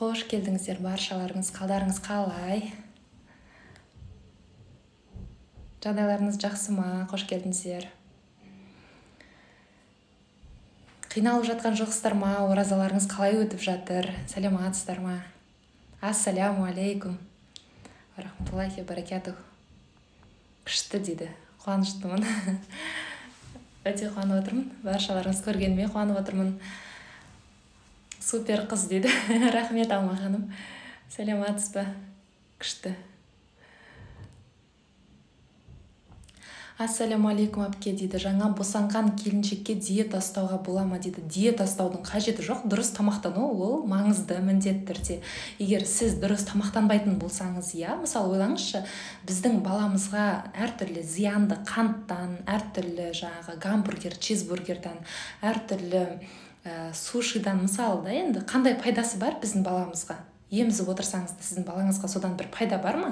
Қош келдіңіздер баршаларыңыз, қалдарыңыз қалай? Жағдайларыңыз жақсы ма? Қош келдіңіздер. Қиналып жатқан жоқсыздар ма? Оразаларыңыз қалай өтіп жатыр? Сәлеметсіздер ма? Ассаляму алейкум рахматуллахи баракатух. Күшті дейді. Қуаныштымын. Өте қуанып отырмын. Баршаларыңыз көргеніме қуанып отырмын. Супер қыз дейді. Рахмет, Алма ханым. Сәлеметсіз бе? Күшті. Ассаляму алейкум әпке дейді. Жаңа босанған келіншекке диета ұстауға бола ма дейді. Диета ұстаудың қажеті жоқ. Дұрыс тамақтану ол маңызды, міндетті түрде. Егер сіз дұрыс тамақтанбайтын болсаңыз, иә, мысалы ойлаңызшы, біздің баламызға әртүрлі зиянды қанттан, әртүрлі жаңағы гамбургер, чизбургердан, әртүрлі сушидан мысалы да, енді қандай пайдасы бар біздің баламызға? Емізіп отырсаңыз да, сіздің балаңызға содан бір пайда бар ма?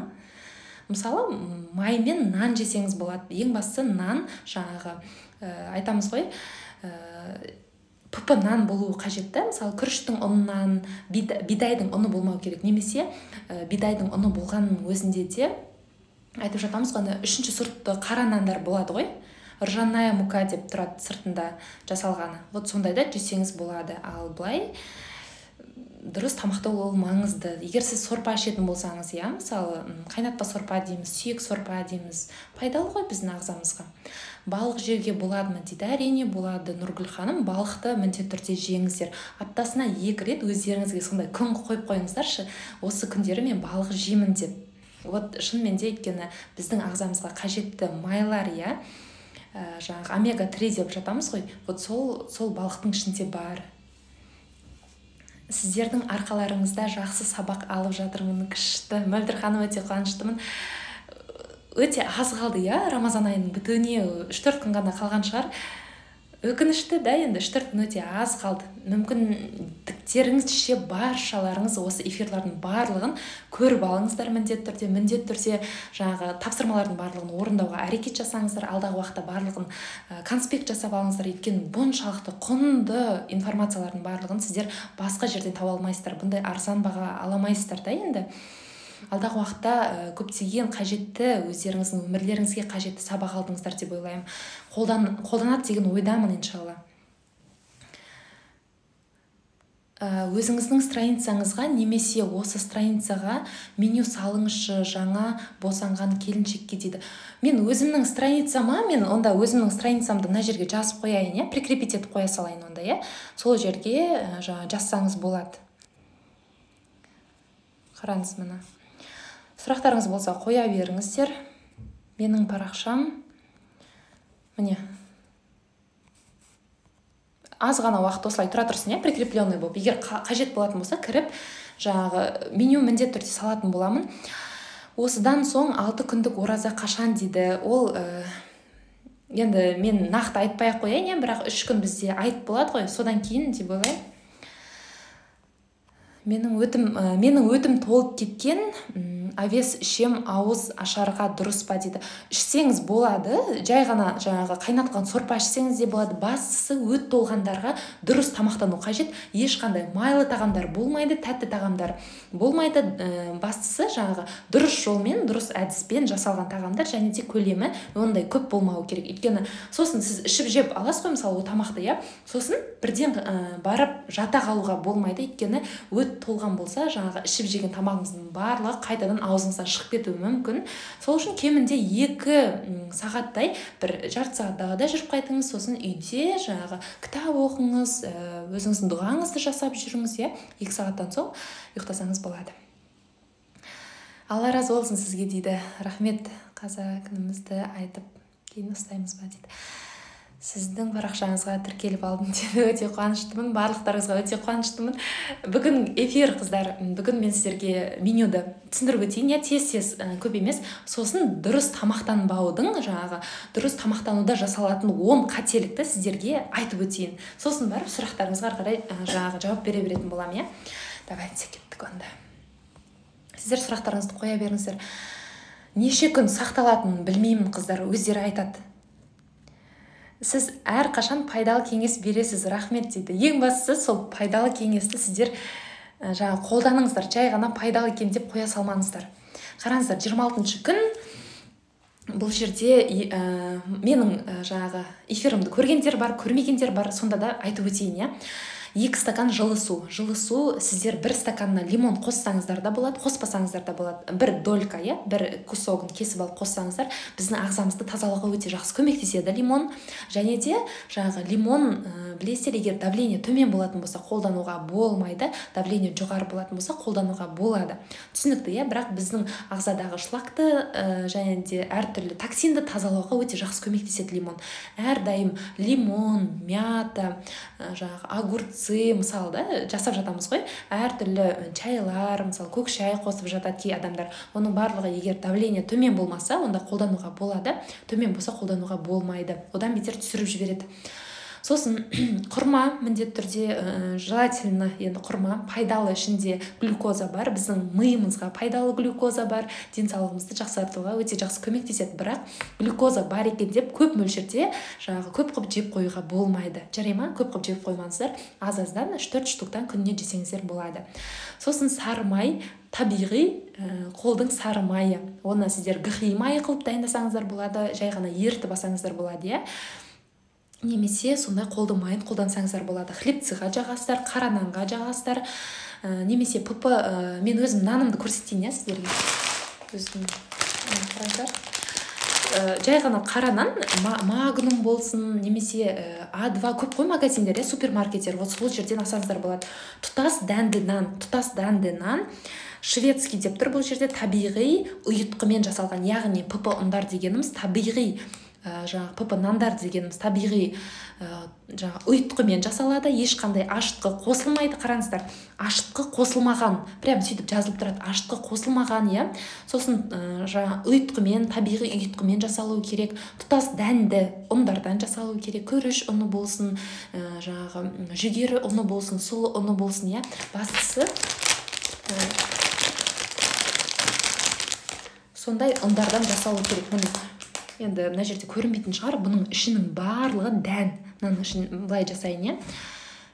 Мысалы, май мен нан жесеңіз болады. Ең бастысы нан, жаңағы айтамыз ғой, пп нан болуы қажет та. Мысалы, күріштің ұнынан, бидайдың ұны болмау керек. Немесе бидайдың ұны болғанның өзінде де айтып жатамыз ғой, үшінші сортты қара нандар болады ғой. Ржаная мука деп тұрады сыртында жасалғаны. Вот сондайда жесеңіз болады. Ал былай дұрыс тамақтау ол маңызды. Егер сіз сорпа ішетін болсаңыз, иә, мысалы, қайнатпа сорпа дейміз, сүйек сорпа дейміз, пайдалы ғой біздің ағзамызға. Балық жеуге болады ма дейді? Әрине болады, Нұргүл ханым. Балықты міндетті түрде жеңіздер. Аптасына 2 рет өздеріңізге сондай күн қойып қойыңыздаршы, осы күндері мен балық жеймін деп. Вот шынымен де, өйткені біздің ағзамызға қажетті майлар, иә, жаңағы омега-3 деп жатамыз ғой, вот сол балықтың ішінде бар. Сіздердің арқаларыңызда жақсы сабақ алып жатырмын. Күшті. Мөлдір ханым, өте қуаныштымын. Өте аз қалды, иә, Рамазан айының бітуіне 3-4 күн ғана қалған шығар. Өкінішті да, енді 3-4 күн өте аз қалды. Мүмкіндіктеріңізше баршаларыңыз осы эфирлардың барлығын көріп алыңыздар міндетті түрде. Міндетті түрде жаңағы тапсырмалардың барлығын орындауға әрекет жасаңыздар. Алдағы уақытта барлығын конспект жасап алыңыздар. Өйткені бұншалықты құнды информациялардың барлығын сіздер басқа жерден таба алмайсыздар. Бұндай арзан баға ала алмайсыздар да енді. Алдағы уақытта көптеген қажетті, өздеріңіздің өмірлеріңізге қажетті сабақ алдыңыздар деп ойлаймын. Қолданады деген ойдамын, иншалла. Өзіңіздің страницаңызға немесе осы страницаға меню салыңызшы жаңа босанған келіншекке дейді. Мен өзімнің страницама, мен онда өзімнің страницамды мына жерге жазып қояйын, иә, прикрепить етіп қоя салайын онда, иә. Сол жерге жаңа жазсаңыз болады. Қараңыз мына. Сұрақтарыңыз болса қоя беріңіздер. Менің парақшам міне. Аз ғана уақыт осылай тұра тұрсын, иә, прикрепленный болып. Егер қажет болатын болса, кіріп жаңағы меню міндетті түрде салатын боламын. Осыдан соң 6 күндік ораза қашан дейді. Ол енді мен нақты айтпай ақ қояйын, иә, бірақ 3 күн бізде айт болады ғой, содан кейін деп ойлаймын. Менің өтім толып кеткен, овес ішем, ауыз ашарға дұрыс па дейді. Ішсеңіз болады, жай ғана жаңағы қайнатқан сорпа ішсеңіз де болады. Бастысы өт толғандарға дұрыс тамақтану қажет. Ешқандай майлы тағамдар болмайды, тәтті тағамдар болмайды. Бастысы жаңағы дұрыс жолмен, дұрыс әдіспен жасалған тағамдар және де көлемі ондай көп болмауы керек. Өйткені сосын сіз ішіп жеп аласыз ғой, мысалы, ол тамақты, иә, сосын бірден барып жата қалуға болмайды. Өйткені өт толған болса, жаңағы ішіп жеген тамағыңыздың барлығы қайтадан аузыңыздан шығып кетуі мүмкін. Сол үшін кемінде 2 сағаттай, бір жарты сағат далада жүріп қайтыңыз, сосын үйде жаңағы кітап оқыңыз, өзіңіздің дұғаңызды жасап жүріңіз, иә, 2 сағаттан соң ұйықтасаңыз болады. Алла разы болсын сізге дейді. Рахмет, қаза күнімізді айтып кейін ұстаймыз ба дейді. Сіздің парақшаңызға тіркеліп алдым деді. Өте қуаныштымын, барлықтарыңызға өте қуаныштымын. Бүгін эфир, қыздар, бүгін мен сіздерге менюді түсіндіріп өтейін, иә, тез-тез, көп емес. Сосын дұрыс тамақтанбаудың, жаңағы дұрыс тамақтануда жасалатын 10 қателікті сіздерге айтып өтейін. Сосын барып сұрақтарыңызға ары қарай жаңағы жауап бере беретін боламын, иә. Давайте кеттік онда. Сіздер сұрақтарыңызды қоя беріңіздер. Неше күн сақталатынын білмеймін, қыздар, өздері айтады. Сіз әрқашан пайдалы кеңес бересіз, рахмет дейді. Ең бастысы сол пайдалы кеңесті сіздер Жаңа қолданыңыздар, жай ғана пайдалы екен деп қоя салмаңыздар. Қараңыздар, 26 күн бұл жерде менің жаңағы эфирімді көргендер бар, көрмегендер бар, сонда да айтып өтейін, иә. 2 стакан жылы су. Жылы су, сіздер 1 стаканына лимон қоссаңыздар да болады, қоспасаңыздар да болады. Бір долька, иә, бір кусогын кесіп алып қоссаңыздар, біздің ағзамызды тазалауға өте жақсы көмектеседі лимон. Және де жаңағы лимон, білесіздер, егер давление төмен болатын болса, қолдануға болмайды, давление жоғары болатын болса, қолдануға болады. Түсінікті, иә, бірақ біздің ағзадағы шлакты және де әртүрлі токсинді тазалауға өте жақсы көмектеседі лимон. Әрдайым лимон, мята, жаңағы огурцы, мысалы да, жасап жатамыз ғой, әртүрлі чайлар, мысалы көк шай қосып жатады кей адамдар. Оның барлығы егер давление төмен болмаса, онда қолдануға болады, төмен болса қолдануға болмайды, одан бетер түсіріп жібереді. Сосын құрма міндетті түрде, желательно, енді құрма пайдалы, ішінде глюкоза бар, біздің миымызға пайдалы глюкоза бар, денсаулығымызды жақсартуға өте жақсы көмектеседі. Бірақ глюкоза бар екен деп көп мөлшерде жаңағы көп қылып жеп қоюға болмайды. Жарай ма? Көп қылып жеп қоймаңыздар, аз-аздан 3-4 штуктан күніне жесеңіздер болады. Сосын сары май, табиғи қолдың сары майы. Оны сіздер гхи майы қылып дайындасаңыздар болады, жай ғана ерітіп алсаңыздар болады, иә. Немесе сондай қолдың майын қолдансаңыздар болады. Хлебцыға жағасыздар, қара нанға жағасыздар, немесе ПП, мен өзім нанымды көрсетейін, иә, сіздерге. Өзім қараңыздар. Жай ғана қара нан, Магнум болсын, немесе А2, көп қой магазиндер, супермаркеттер, вот сол жерден алсаңыздар болады. Тұтас дәнді нан, тұтас дәнді нан, шведский деп тұр бұл жерде, табиғи ұйытқымен жасалған, яғни ПП ұндар дегеніміз табиғи, жаңағы ПП нандар дегеніміз табиғи жаңағы ұйытқымен жасалады, ешқандай ашытқы қосылмайды. Қараңыздар, ашытқы қосылмаған, прям сөйтіп жазылып тұрады, ашытқы қосылмаған, иә. Сосын жаңағы ұйытқымен, табиғи ұйытқымен жасалу керек, тұтас дәнді ұндардан жасалу керек, күріш ұны болсын, жаңағы жүгері ұны болсын, сұлы ұны болсын, иә. Бастысы сондай ұндардан жасалу керек. Міне, енді мына жерде көрінбейтін шығар, бұның ішінің барлығы дән. Мынаның ішін былай жасайын, иә.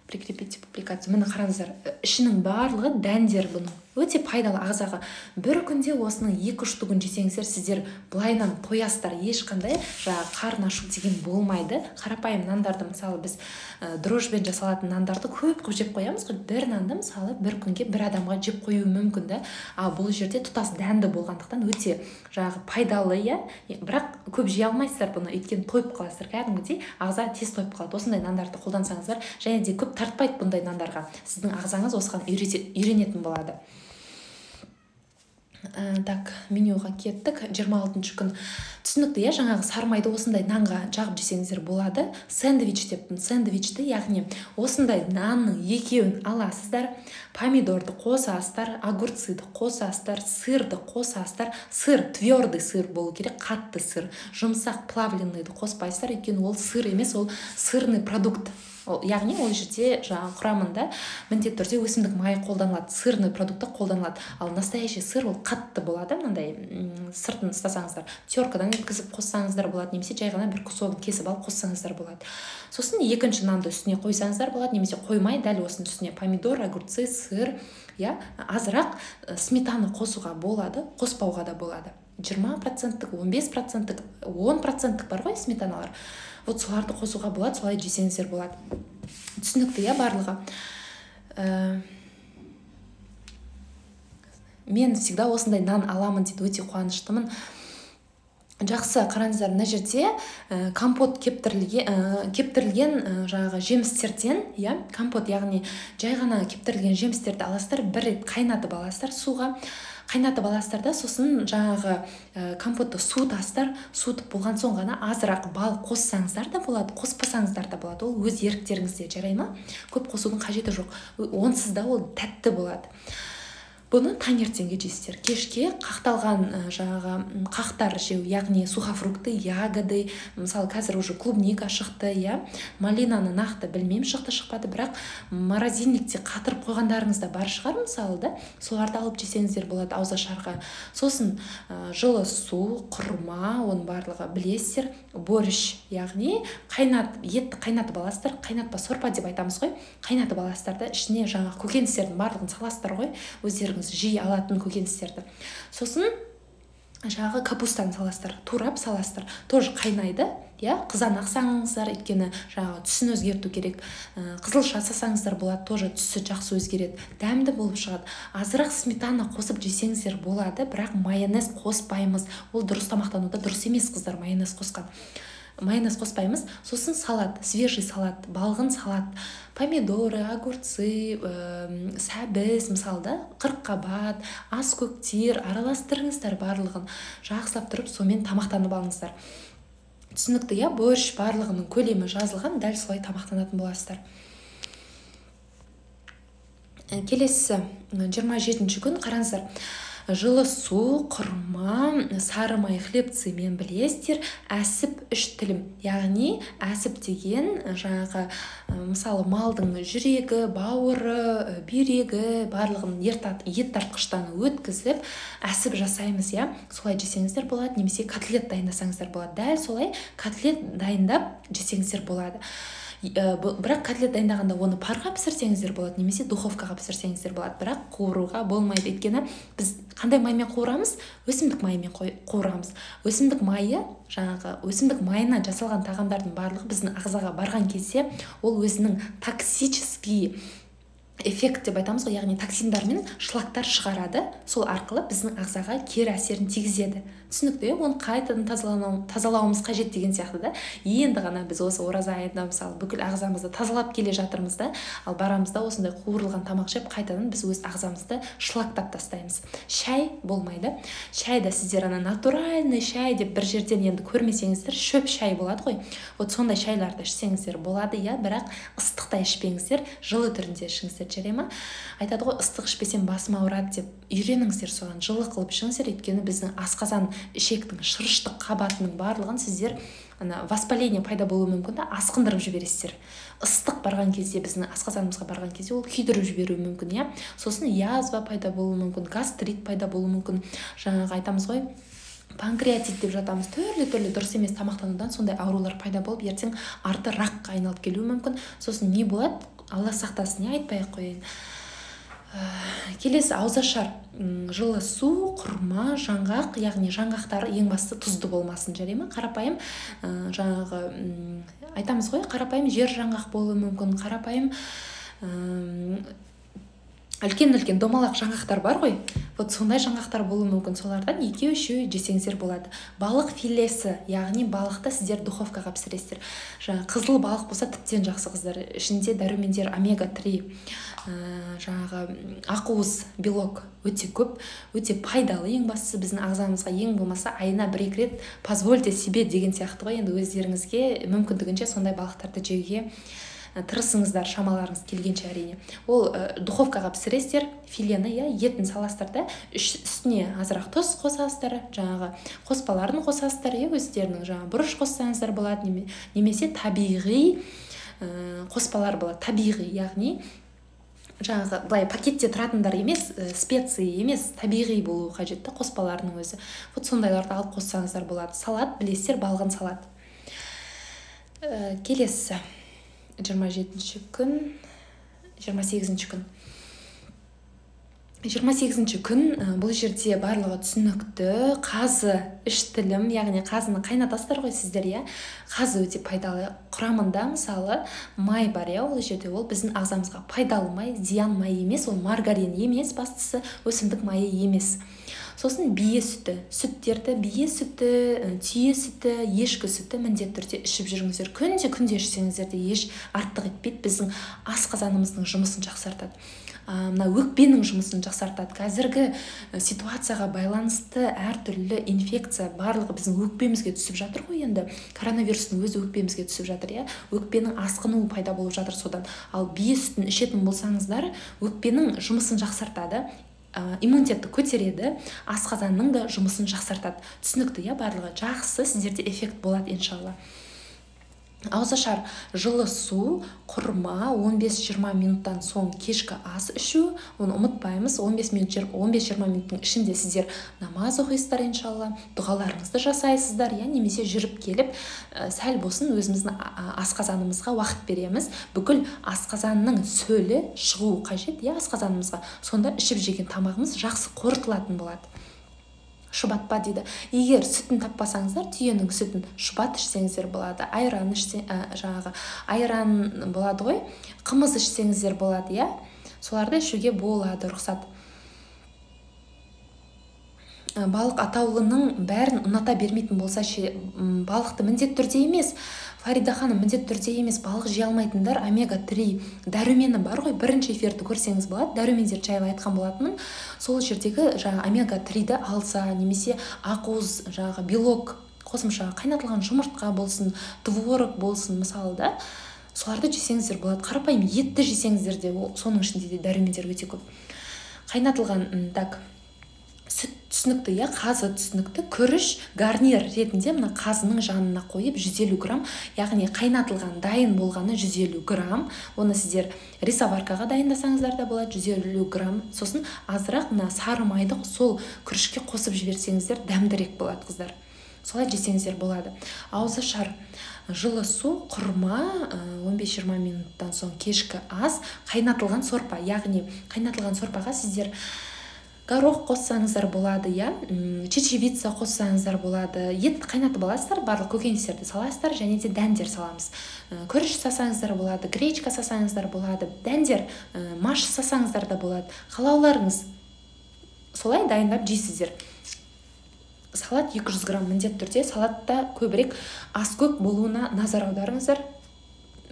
Прикрепите публикацию. Міне қараңыздар, ішінің барлығы дәндер бұның. Өте пайдалы ағзаға. Бір күнде осының 2 штугін жесеңіздер, сіздер былайынан тоясыздар, ешқандай жаңағы қарын ашу деген болмайды. Қарапайым нандарды, мысалы, біз дрожжбен жасалатын нандарды көп қылып жеп қоямыз ғой. Бір нанды, мысалы, бір күнге бір адамға жеп қою мүмкін да. Ал бұл жерде тұтас дәнді болғандықтан өте жаңағы пайдалы, иә. Бірақ көп жей алмайсыздар бұны, өйткені тойып қаласыздар. Кәдімгідей ағза тез тойып қалады. Осындай нандарды қолдансаңыздар, және де көп тартпайды бұндай нандарға. Сіздің ағзаңыз осыған үйренетін болады. Так, менюға кеттік. 26 күн. Түсінікті, иә, жаңағы сары майды осындай нанға жағып жесеңіздер болады. Сэндвич деп, сэндвичті, яғни осындай нанның екеуін аласыздар, помидорды қосасыздар, огурцыды қосасыздар, сырды қосасыздар. Сыр, твердый сыр болу керек, қатты сыр. Жұмсақ плавленныйды қоспайсыздар, өйткені ол сыр емес, ол сырный продукт. Яғни ол жерде жаңағы құрамында міндетті түрде өсімдік майы қолданылады, сырный продукты қолданылады. Ал настоящий сыр ол қатты болады, мынандай сыртын ұстасаңыздар, теркадан өткізіп қоссаңыздар болады, немесе жай ғана бір кусогын кесіп алып қоссаңыздар болады. Сосын екінші нанды үстіне қойсаңыздар болады, немесе қоймай дәл осының үстіне помидор, огурцы, сыр, иә, азырақ сметана қосуға болады, қоспауға да болады. 20%-тік, 15%-тік, 10%-тік бар ғой сметаналар. Вот соларды қосуға болады, солай жесеңіздер болады. Түсінікті, иә, барлығы. Мен всегда осындай нан аламын дейді, өте қуаныштымын. Жақсы, қараңыздар, мына жерде компот кептірілген жаңағы жемістерден, иә, компот, яғни жай ғана кептірілген жемістерді аласыздар, бір рет қайнатып аласыздар суға. Қайнатып аласыздар да, сосын жаңағы компотты суытасыздар, суытып болған соң ғана азырақ бал қоссаңыздар да болады, қоспасаңыздар да болады. Ол өз еріктеріңізде, жарай ма? Көп қосудың қажеті жоқ. Онсыз да ол тәтті болады. Бұны таңертеңге жейсіздер. Кешке қақталған жаңағы қақтар жеу, яғни сухофрукты, ягоды. Мысалы, қазір уже клубника шықты, иә, малинаны нақты білмеймін, шықты, шықпады, бірақ морозильникте қатырып қойғандарыңыз да бар шығар, мысалы, да, соларды алып жесеңіздер болады ауызашарға. Сосын жылы су, құрма, оның барлығы білесіздер. Борщ, яғни етті қайнатып аласыздар, қайнатпа сорпа деп айтамыз ғой, қайнатып аласыздар да, ішіне жаңағы көкөністердің барлығын саласыздар ғой, өздеріңіз жей алатын көкөністерді. Сосын жаңағы капустаны саласыздар, турап саласыздар, тоже қайнайды, иә, қызанақ салыңыздар, өйткені жаңағы түсін өзгерту керек. Қызылша салсаңыздар болады, тоже түсі жақсы өзгереді, дәмді болып шығады. Азырақ сметана қосып жесеңіздер болады, бірақ майонез қоспаймыз. Ол дұрыс тамақтануда дұрыс емес, қыздар, майонез қосқан. Майонез қоспаймыз. Сосын салат, свежий салат, балғын салат, помидоры, огурцы, сәбіз, мысалы, да, қырыққабат, ас көктер, араластырыңыздар барлығын. Жақсылап тұрып, сонымен тамақтанып алыңыздар. Түсінікті, иә, борщ барлығының көлемі жазылған, дәл солай тамақтанатын боласыздар. Келесі 27-ші күн, қараңыздар. Жылы су, құрма, сары май хлебцымен білесіздер, әсіп 3 тілім. Яғни әсіп деген жаңағы, мысалы, малдың жүрегі, бауыры, бүйрегі, барлығын ет тартқыштан өткізіп, әсіп жасаймыз, иә. Солай жесеңіздер болады, немесе котлет дайындасаңыздар болады. Дәл солай котлет дайындап жесеңіздер болады. Бірақ котлет дайындағанда оны парға пісірсеңіздер болады, немесе духовкаға пісірсеңіздер болады, бірақ қуыруға болмайды. Өйткені біз қандай маймен қуырамыз? Өсімдік майымен қуырамыз. Өсімдік майы, жаңағы өсімдік майынан жасалған тағамдардың барлығы біздің ағзаға барған кезде ол өзінің токсический эффект деп айтамыз ғой, яғни токсиндар мен шлактар шығарады, сол арқылы біздің ағзаға кері әсерін тигізеді. Түсінікті, оны қайтадан тазалауымыз қажет деген сияқты да. Енді ғана біз осы ораза айында, мысалы, бүкіл ағзамызды тазалап келе жатырмыз да, ал барамыз да осындай қуырылған тамақ жеп, қайтадан біз өз ағзамызды шлактап тастаймыз. Шай болмайды. Шай да сіздер ана натуральный шай деп бір жерден енді көрмесеңіздер, шөп шай болады ғой. Вот сондай шайларды ішсеңіздер болады, иә, бірақ ыстықта ішпеңіздер, жылы түрінде ішіңіздер. Жарай ма? Айтады ғой, ыстық ішпесем басым ауырады деп. Үйреніңіздер соған, жылы қылып ішіңіздер, өйткені біздің асқазан ішектің шырыштық қабатының барлығын сіздер ана воспаление пайда болуы мүмкін да, асқындырып жібересіздер. Ыстық барған кезде, біздің асқазанымызға барған кезде ол күйдіріп жіберуі мүмкін, иә. Сосын язва пайда болуы мүмкін, гастрит пайда болуы мүмкін. Жаңағы айтамыз ғой, панкреатит деп жатамыз, түрлі-түрлі дұрыс емес тамақтанудан сондай аурулар пайда болып, ертең арты ракқа айналып келуі мүмкін. Сосын не болады? Алла сақтасын, не айтпай ақ қояйын. Келесі ауызашар, жылы су, құрма, жаңғақ, яғни жаңғақтары ең басты тұзды болмасын, жарай ма? Қарапайым, жаңағы айтамыз ғой, қарапайым жер жаңғақ болуы мүмкін, қарапайым үлкен-үлкен домалақ жаңғақтар бар ғой, вот сондай жаңғақтар болуы мүмкін, солардан 2-3 жесеңіздер болады. Балық филесі, яғни балықты сіздер духовкаға пісіресіздер. Жаңа қызыл балық болса тіптен жақсы, қыздар, ішінде дәрумендер омега-3, жаңағы ақуыз, белок өте көп, өте пайдалы. Ең бастысы біздің ағзамызға ең болмаса айына 1-2 рет позвольте себе деген сияқты ғой, енді өздеріңізге мүмкіндігінше сондай балықтарды жеуге тырысыңыздар, шамаларыңыз келгенше әрине. Ол духовкаға пісіресіздер филені, иә, етін саласыздар да, үстіне азырақ тұз қосасыздар, жаңағы қоспаларын қосасыздар, иә, өздерінің жаңағы бұрыш қоссаңыздар болады, немесе табиғи қоспалар болады, табиғи, яғни жаңағы былай пакетте тұратындар емес, специи емес, табиғи болуы қажет қоспаларының өзі. Вот сондайларды алып қоссаңыздар болады. Салат білесіздер, балғын салат. Келесі 27-ші күн, 28-ші күн. 28-ші күн бұл жерде барлығы түсінікті. Қазы 3 тілім, яғни қазыны қайнатасыздар ғой сіздер, иә. Қазы өте пайдалы. Құрамында мысалы май бар, иә, ол жерде ол біздің ағзамызға пайдалы май, зиян май емес, ол маргарин емес, бастысы өсімдік майы емес. Сосын бие сүті, сүттерді, бие сүті, түйе сүті, ешкі сүті міндетті түрде ішіп жүріңіздер. Күнде ішсеңіздер де еш артық етпейді, біздің асқазанымыздың жұмысын жақсартады. Мына өкпенің жұмысын жақсартады. Қазіргі ситуацияға байланысты әртүрлі инфекция барлығы біздің өкпемізге түсіп жатыр ғой енді. Коронавирустың өзі өкпемізге түсіп жатыр, иә. Өкпенің асқынуы пайда болып жатыр содан. Ал бие сүтін ішетін болсаңыздар, өкпенің жұмысын жақсартады. Иммунитетті көтереді, асқазанның да жұмысын жақсартады. Түсінікті, иә, барлығы жақсы, сіздерде эффект болады, иншалла. Ауызашар жылы су, құрма, 15-20 минуттан соң кешкі ас ішу, оны ұмытпаймыз. 15-20 минуттың ішінде сіздер намаз оқисыздар, иншалла, дұғаларыңызды жасайсыздар, иә, немесе жүріп келіп, сәл болсын өзіміздің асқазанымызға уақыт береміз. Бүкіл асқазанның сөлі шығуы қажет, иә, асқазанымызға. Сонда ішіп жеген тамағымыз жақсы қорытылатын болады. Шұбат па дейді. Егер сүтін таппасаңыздар, түйенің сүтін шұбат ішсеңіздер болады, айран жаңағы айран болады ғой, қымыз ішсеңіздер болады, иә. Соларды ішуге болады, рұқсат. Балық атаулының бәрін ұната бермейтін болса ше, балықты міндетті түрде емес. Фарида ханым, міндетті түрде емес. Балық жей алмайтындар омега-3 дәрумені бар ғой, бірінші эфирді көрсеңіз болады, дәрумендер жайлы айтқан болатынмын. Сол жердегі жаңа омега-3-ді алса, немесе ақуыз, жаңағы белок қосымша қайнатылған жұмыртқа болсын, творог болсын, мысалы да, соларды жесеңіздер болады. Қарапайым етті жесеңіздер де, соның ішінде де дәрумендер өте көп. Қайнатылған, так, сүт түсінікті, иә, қазы түсінікті. Күріш гарнир ретінде мына қазының жанына қойып 150 грамм, яғни қайнатылған дайын болғаны 150 грамм. Оны сіздер рисоваркаға дайындасаңыздар да болады, 150 грамм. Сосын азырақ мына сары майды сол күрішке қосып жіберсеңіздер дәмдірек болады, қыздар. Солай жесеңіздер болады. Ауызашар жылы су, құрма, 15-20 минуттан соң кешкі ас, қайнатылған сорпа, яғни қайнатылған сорпаға сіздер горох қоссаңыздар болады, иә, чечевица қоссаңыздар болады. Ет қайнатып аласыздар, барлық көкөністерді саласыздар, және де дәндер саламыз. Күріш салсаңыздар болады, гречка салсаңыздар болады, дәндер, маш салсаңыздар да болады. Қалауларыңыз солай дайындап жейсіздер. Салат 200 грамм міндетті түрде. Салатта көбірек аскөк болуына назар аударыңыздар.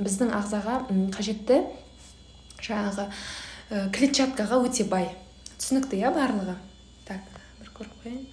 Біздің ағзаға қажетті жаңағы клетчаткаға өте бай. Түсінікті, иә, барлығы? Так, бір көріп қояйын.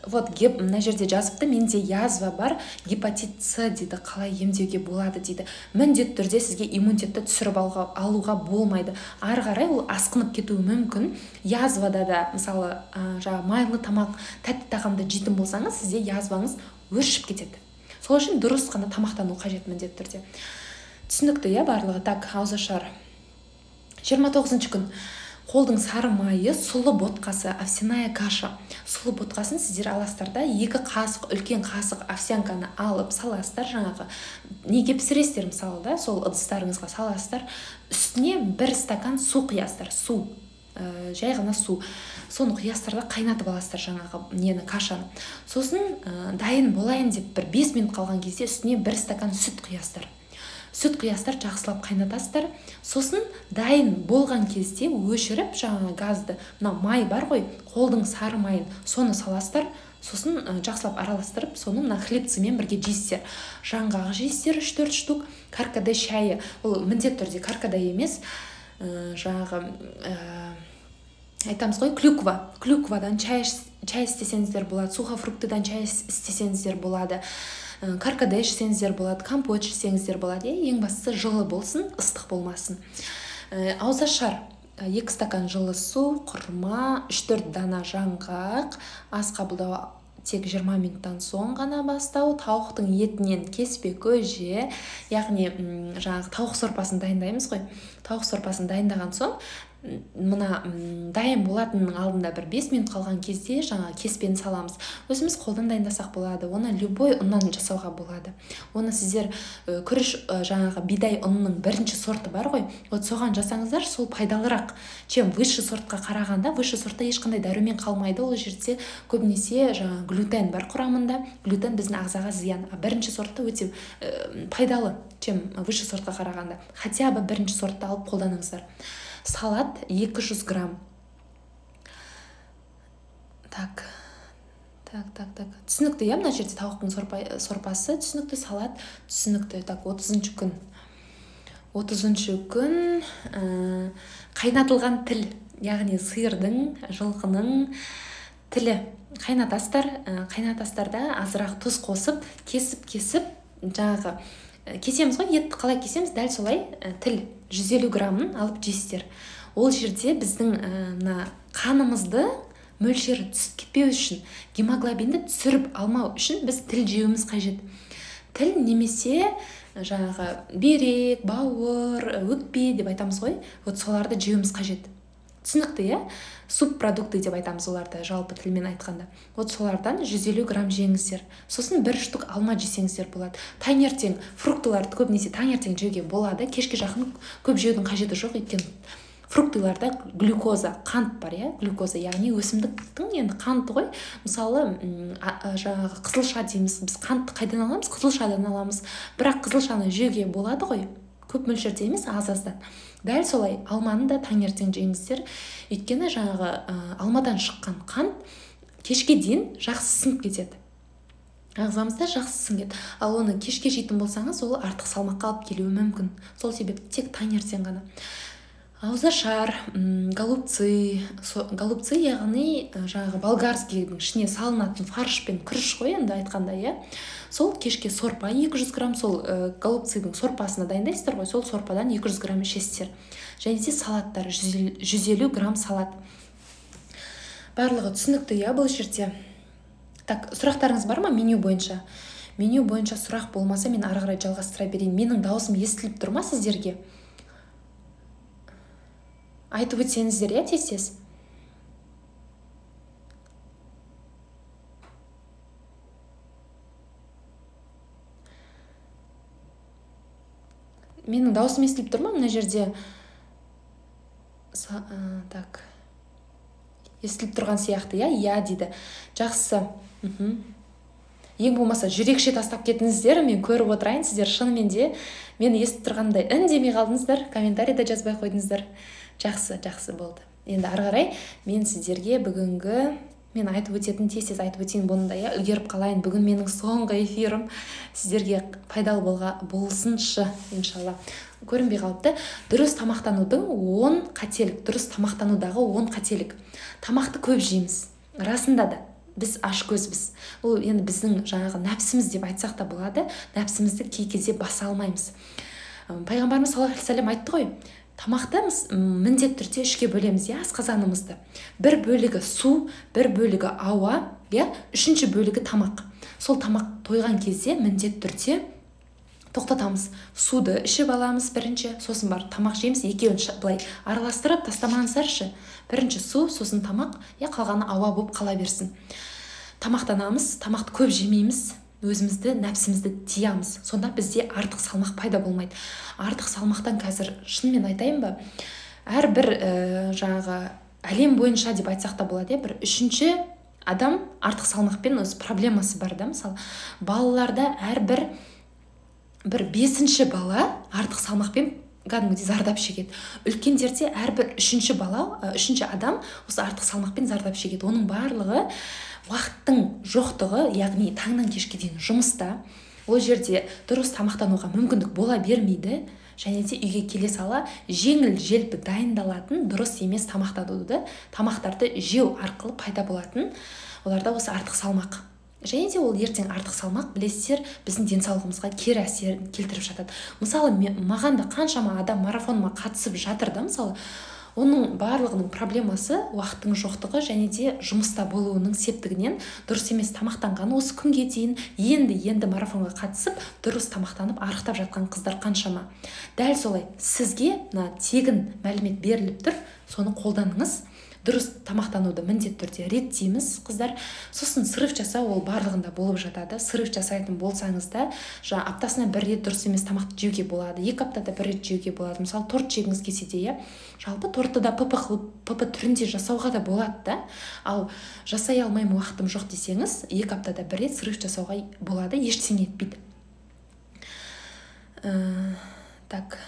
Вот, мына жерде жазыпты, менде язва бар, гепатит С дейді, қалай емдеуге болады дейді. Міндетті түрде сізге иммунитетті түсіріп алуға болмайды. Ары қарай ол асқынып кетуі мүмкін. Язвада да, мысалы, жаңа майлы тамақ, тәтті тағамды жейтін болсаңыз, сізде язваңыз өршіп кетеді. Сол үшін дұрыс қана тамақтану қажет міндетті түрде. Түсінікті, иә, барлығы? Так, ауызашар. 29-шы күн. Қолдың сары майы, сұлы ботқасы, овсяная каша. Сұлы ботқасын сіздер аласыздар да, 2 қасық, үлкен қасық овсянканы алып саласыздар, жаңағы неге пісіресіздер мысалы да, сол ыдыстарыңызға саласыздар. Үстіне 1 стакан су құясыздар, су, жай ғана су. Соны құясыздар да қайнатып аласыздар жаңағы нені, кашаны. Сосын дайын болайын деп бір 5 минут қалған кезде үстіне 1 стакан сүт құясыздар. Сүт құясыздар, жақсылап қайнатасыздар. Сосын дайын болған кезде өшіріп жаңағы газды, мына май бар ғой, қолдың сары майын, соны саласыздар. Сосын жақсылап араластырып, соны мына хлебцымен бірге жейсіздер. Жаңғақ жейсіздер 3-4 штук, каркаде шайы, ол міндетті түрде каркаде емес, жаңағы айтамыз ғой, клюква, клюквадан чай істесеңіздер болады, сухофруктыдан чай істесеңіздер болады, каркаде ішсеңіздер болады, компот ішсеңіздер болады. Ең бастысы жылы болсын, ыстық болмасын. Ауызашар 2 стакан жылы су, құрма, 3-4 дана жаңғақ, ас қабылдау тек 20 минуттан соң ғана бастау, тауықтың етінен кеспе көже, яғни жаңағы тауық сорпасын дайындаймыз ғой. Тауық сорпасын дайындаған соң мына дайын болатынның алдында бір 5 минут қалған кезде жаңа кеспені саламыз. Өзіміз қолдан дайындасақ болады, оны любой ұннан жасауға болады. Оны сіздер күріш, жаңағы бидай ұнының бірінші сорты бар ғой, вот соған жасаңыздар, сол пайдалырақ, чем высший сортқа қарағанда. Высший сортта ешқандай дәрумен қалмайды, ол жерде көбінесе жаңа глютен бар құрамында, глютен біздің ағзаға зиян. А бірінші сортта өте пайдалы, чем высший сортқа қарағанда. Хотя бы бірінші сортты алып қолданыңыздар. Салат 200 грамм. Так, так, так, так. Түсінікті, иә, мына жерде тауықтың сорпасы түсінікті, салат түсінікті. Так, 30-шы күн. 30-шы күн қайнатылған тіл, яғни сиырдың, жылқының тілі. Қайнатасыздар, қайнатасыздар да азырақ тұз қосып, кесіп-кесіп, жаңағы кесеміз ғой, етті қалай кесеміз, дәл солай тіл. 150 граммын алып жейсіздер. Ол жерде біздің мына қанымызды мөлшері түсіп кетпеу үшін, гемоглобинді түсіріп алмау үшін біз тіл жеуіміз қажет. Тіл немесе жаңағы бүйрек, бауыр, өкпе деп айтамыз ғой, вот соларды жеуіміз қажет. Түсінікті, иә? Субпродукты деп айтамыз оларды жалпы тілмен айтқанда. Вот солардан 150 грамм жеңіздер. Сосын бір штук алма жесеңіздер болады. Таңертең фруктыларды көбінесе таңертең жеуге болады. Кешке жақын көп жеудің қажеті жоқ, өйткені фруктыларда глюкоза, қант бар, иә? Глюкоза, яғни өсімдіктің енді қанты ғой. Мысалы, жаңағы қызылша дейміз. Біз қантты қайдан аламыз? Қызылшадан аламыз. Бірақ қызылшаны жеуге болады ғой. Көп мөлшерде емес, аз-аздан. Дәл солай алманы да таңертең жеңіздер. Өйткені жаңағы алмадан шыққан қант кешке дейін жақсы сіңіп кетеді. Ағзамызда жақсы сіңеді. Ал оны кешке жейтін болсаңыз, ол артық салмаққа алып келуі мүмкін. Сол себепті тек таңертең ғана. Ауызашар, голубцы, голубцы яғни жаңағы болгарскийдің ішіне салынатын фарш пен күріш қой енді айтқанда, иә. Сол кешке сорпа 200 грамм, сол голубцыдың сорпасына дайындайсыздар ғой, сол сорпадан 200 грамм ішесіздер. Және де салаттар, 150 грамм салат. Барлығы түсінікті, иә, бұл жерде. Так, сұрақтарыңыз бар ма меню бойынша? Меню бойынша сұрақ болмаса, мен ары қарай жалғастыра берейін. Менің дауысым естіліп тұр ма сіздерге? Айтып өтсеңіздер, иә, тез-тез. Менің дауысым естіліп тұр ма мына жерде? Так. Естіліп тұрған сияқты, иә? Иә дейді. Жақсы. Ең болмаса жүрекше тастап кетіңіздер, мен көріп отырайын, сіздер шынымен де мені естіп тұрғандай үндемей қалдыңыздар, комментарий да жазбай қойдыңыздар. Жақсы, жақсы болды. Енді ары қарай мен сіздерге бүгінгі мен айтып өтетін, тез-тез айтып өтейін бұны да, иә, үлгеріп қалайын. Бүгін менің соңғы эфирім сіздерге пайдалы болсыншы, иншалла. Көрінбей қалыпты. Дұрыс тамақтанудың 10 қателік, дұрыс тамақтанудағы 10 қателік. Тамақты көп жейміз. Расында да біз ашкөзбіз. Ол енді біздің жаңағы нәпсіміз деп айтсақ та болады. Нәпсімізді кей кезде баса алмаймыз. Пайғамбарымыз саллаллаху алейхи уассалам айтты ғой, тамақты міндетті түрде үшке бөлеміз, иә, асқазанымызды. Бір бөлігі су, бір бөлігі ауа, иә, үшінші бөлігі тамақ. Сол тамақ тойған кезде міндетті түрде тоқтатамыз. Суды ішіп аламыз бірінші, сосын барып тамақ жейміз. Екеуін былай араластырып тастамаңыздаршы. Бірінші су, сосын тамақ, иә, қалғаны ауа болып қала берсін. Тамақтанамыз, тамақты көп жемейміз, өзімізді, нәпсімізді тиямыз. Сонда бізде артық салмақ пайда болмайды. Артық салмақтан қазір шынымен айтайын ба, әрбір жаңағы әлем бойынша деп айтсақ та болады, бір үшінші адам артық салмақпен өз проблемасы бар да. Мысалы, балаларда әрбір бір бесінші бала артық салмақпен кәдімгідей зардап шегеді. Үлкендерде әрбір үшінші бала, үшінші адам осы артық салмақпен зардап шегеді. Оның барлығы уақыттың жоқтығы, яғни таңнан кешке дейін жұмыста, ол жерде дұрыс тамақтануға мүмкіндік бола бермейді, және де үйге келе сала жеңіл желпі дайындалатын дұрыс емес тамақтануды, тамақтарды жеу арқылы пайда болатын оларда осы артық салмақ. Және де ол ертең артық салмақ, білесіздер, біздің денсаулығымызға кері әсер келтіріп жатады. Мысалы, маған да қаншама адам марафоныма қатысып жатыр да, мысалы, оның барлығының проблемасы уақыттың жоқтығы және де жұмыста болуының септігінен дұрыс емес тамақтанған. Осы күнге дейін енді марафонға қатысып, дұрыс тамақтанып арықтап жатқан қыздар қаншама. Дәл солай сізге мына тегін мәлімет беріліп тұр, соны қолданыңыз. Дұрыс тамақтануды міндетті түрде реттейміз, қыздар. Сосын срыв жасау ол барлығында болып жатады. Срыв жасайтын болсаңыз да, жаңа аптасына бір рет дұрыс емес тамақты жеуге болады, 2 аптада бір рет жеуге болады. Мысалы, торт жегіңіз келсе де, иә, жалпы тортты да ПП қылып, ПП түрінде жасауға да болады да. Ал жасай алмаймын, уақытым жоқ десеңіз, 2 аптада бір рет срыв жасауға болады, ештеңе етпейді. Так.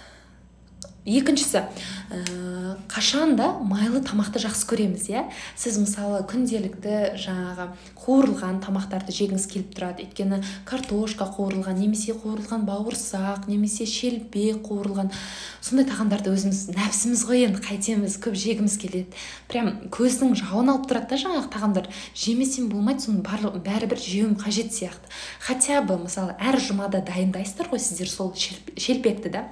Екіншісі, қашан да майлы тамақты жақсы көреміз, иә? Сіз мысалы күнделікті жаңағы қуырылған тамақтарды жегіңіз келіп тұрады. Өйткені картошка қуырылған, немесе қуырылған бауырсақ, немесе шелпек қуырылған. Сондай тағамдарды өзіміз нәпсіміз ғой енді, қайтеміз, көп жегіміз келеді. Прям көздің жауын алып тұрады да жаңағы тағамдар. Жемесем болмайды, соның бәрібір жеуім қажет сияқты. Хотя бы мысалы әр жұмада дайындайсыздар ғой сіздер сол шелпекті да.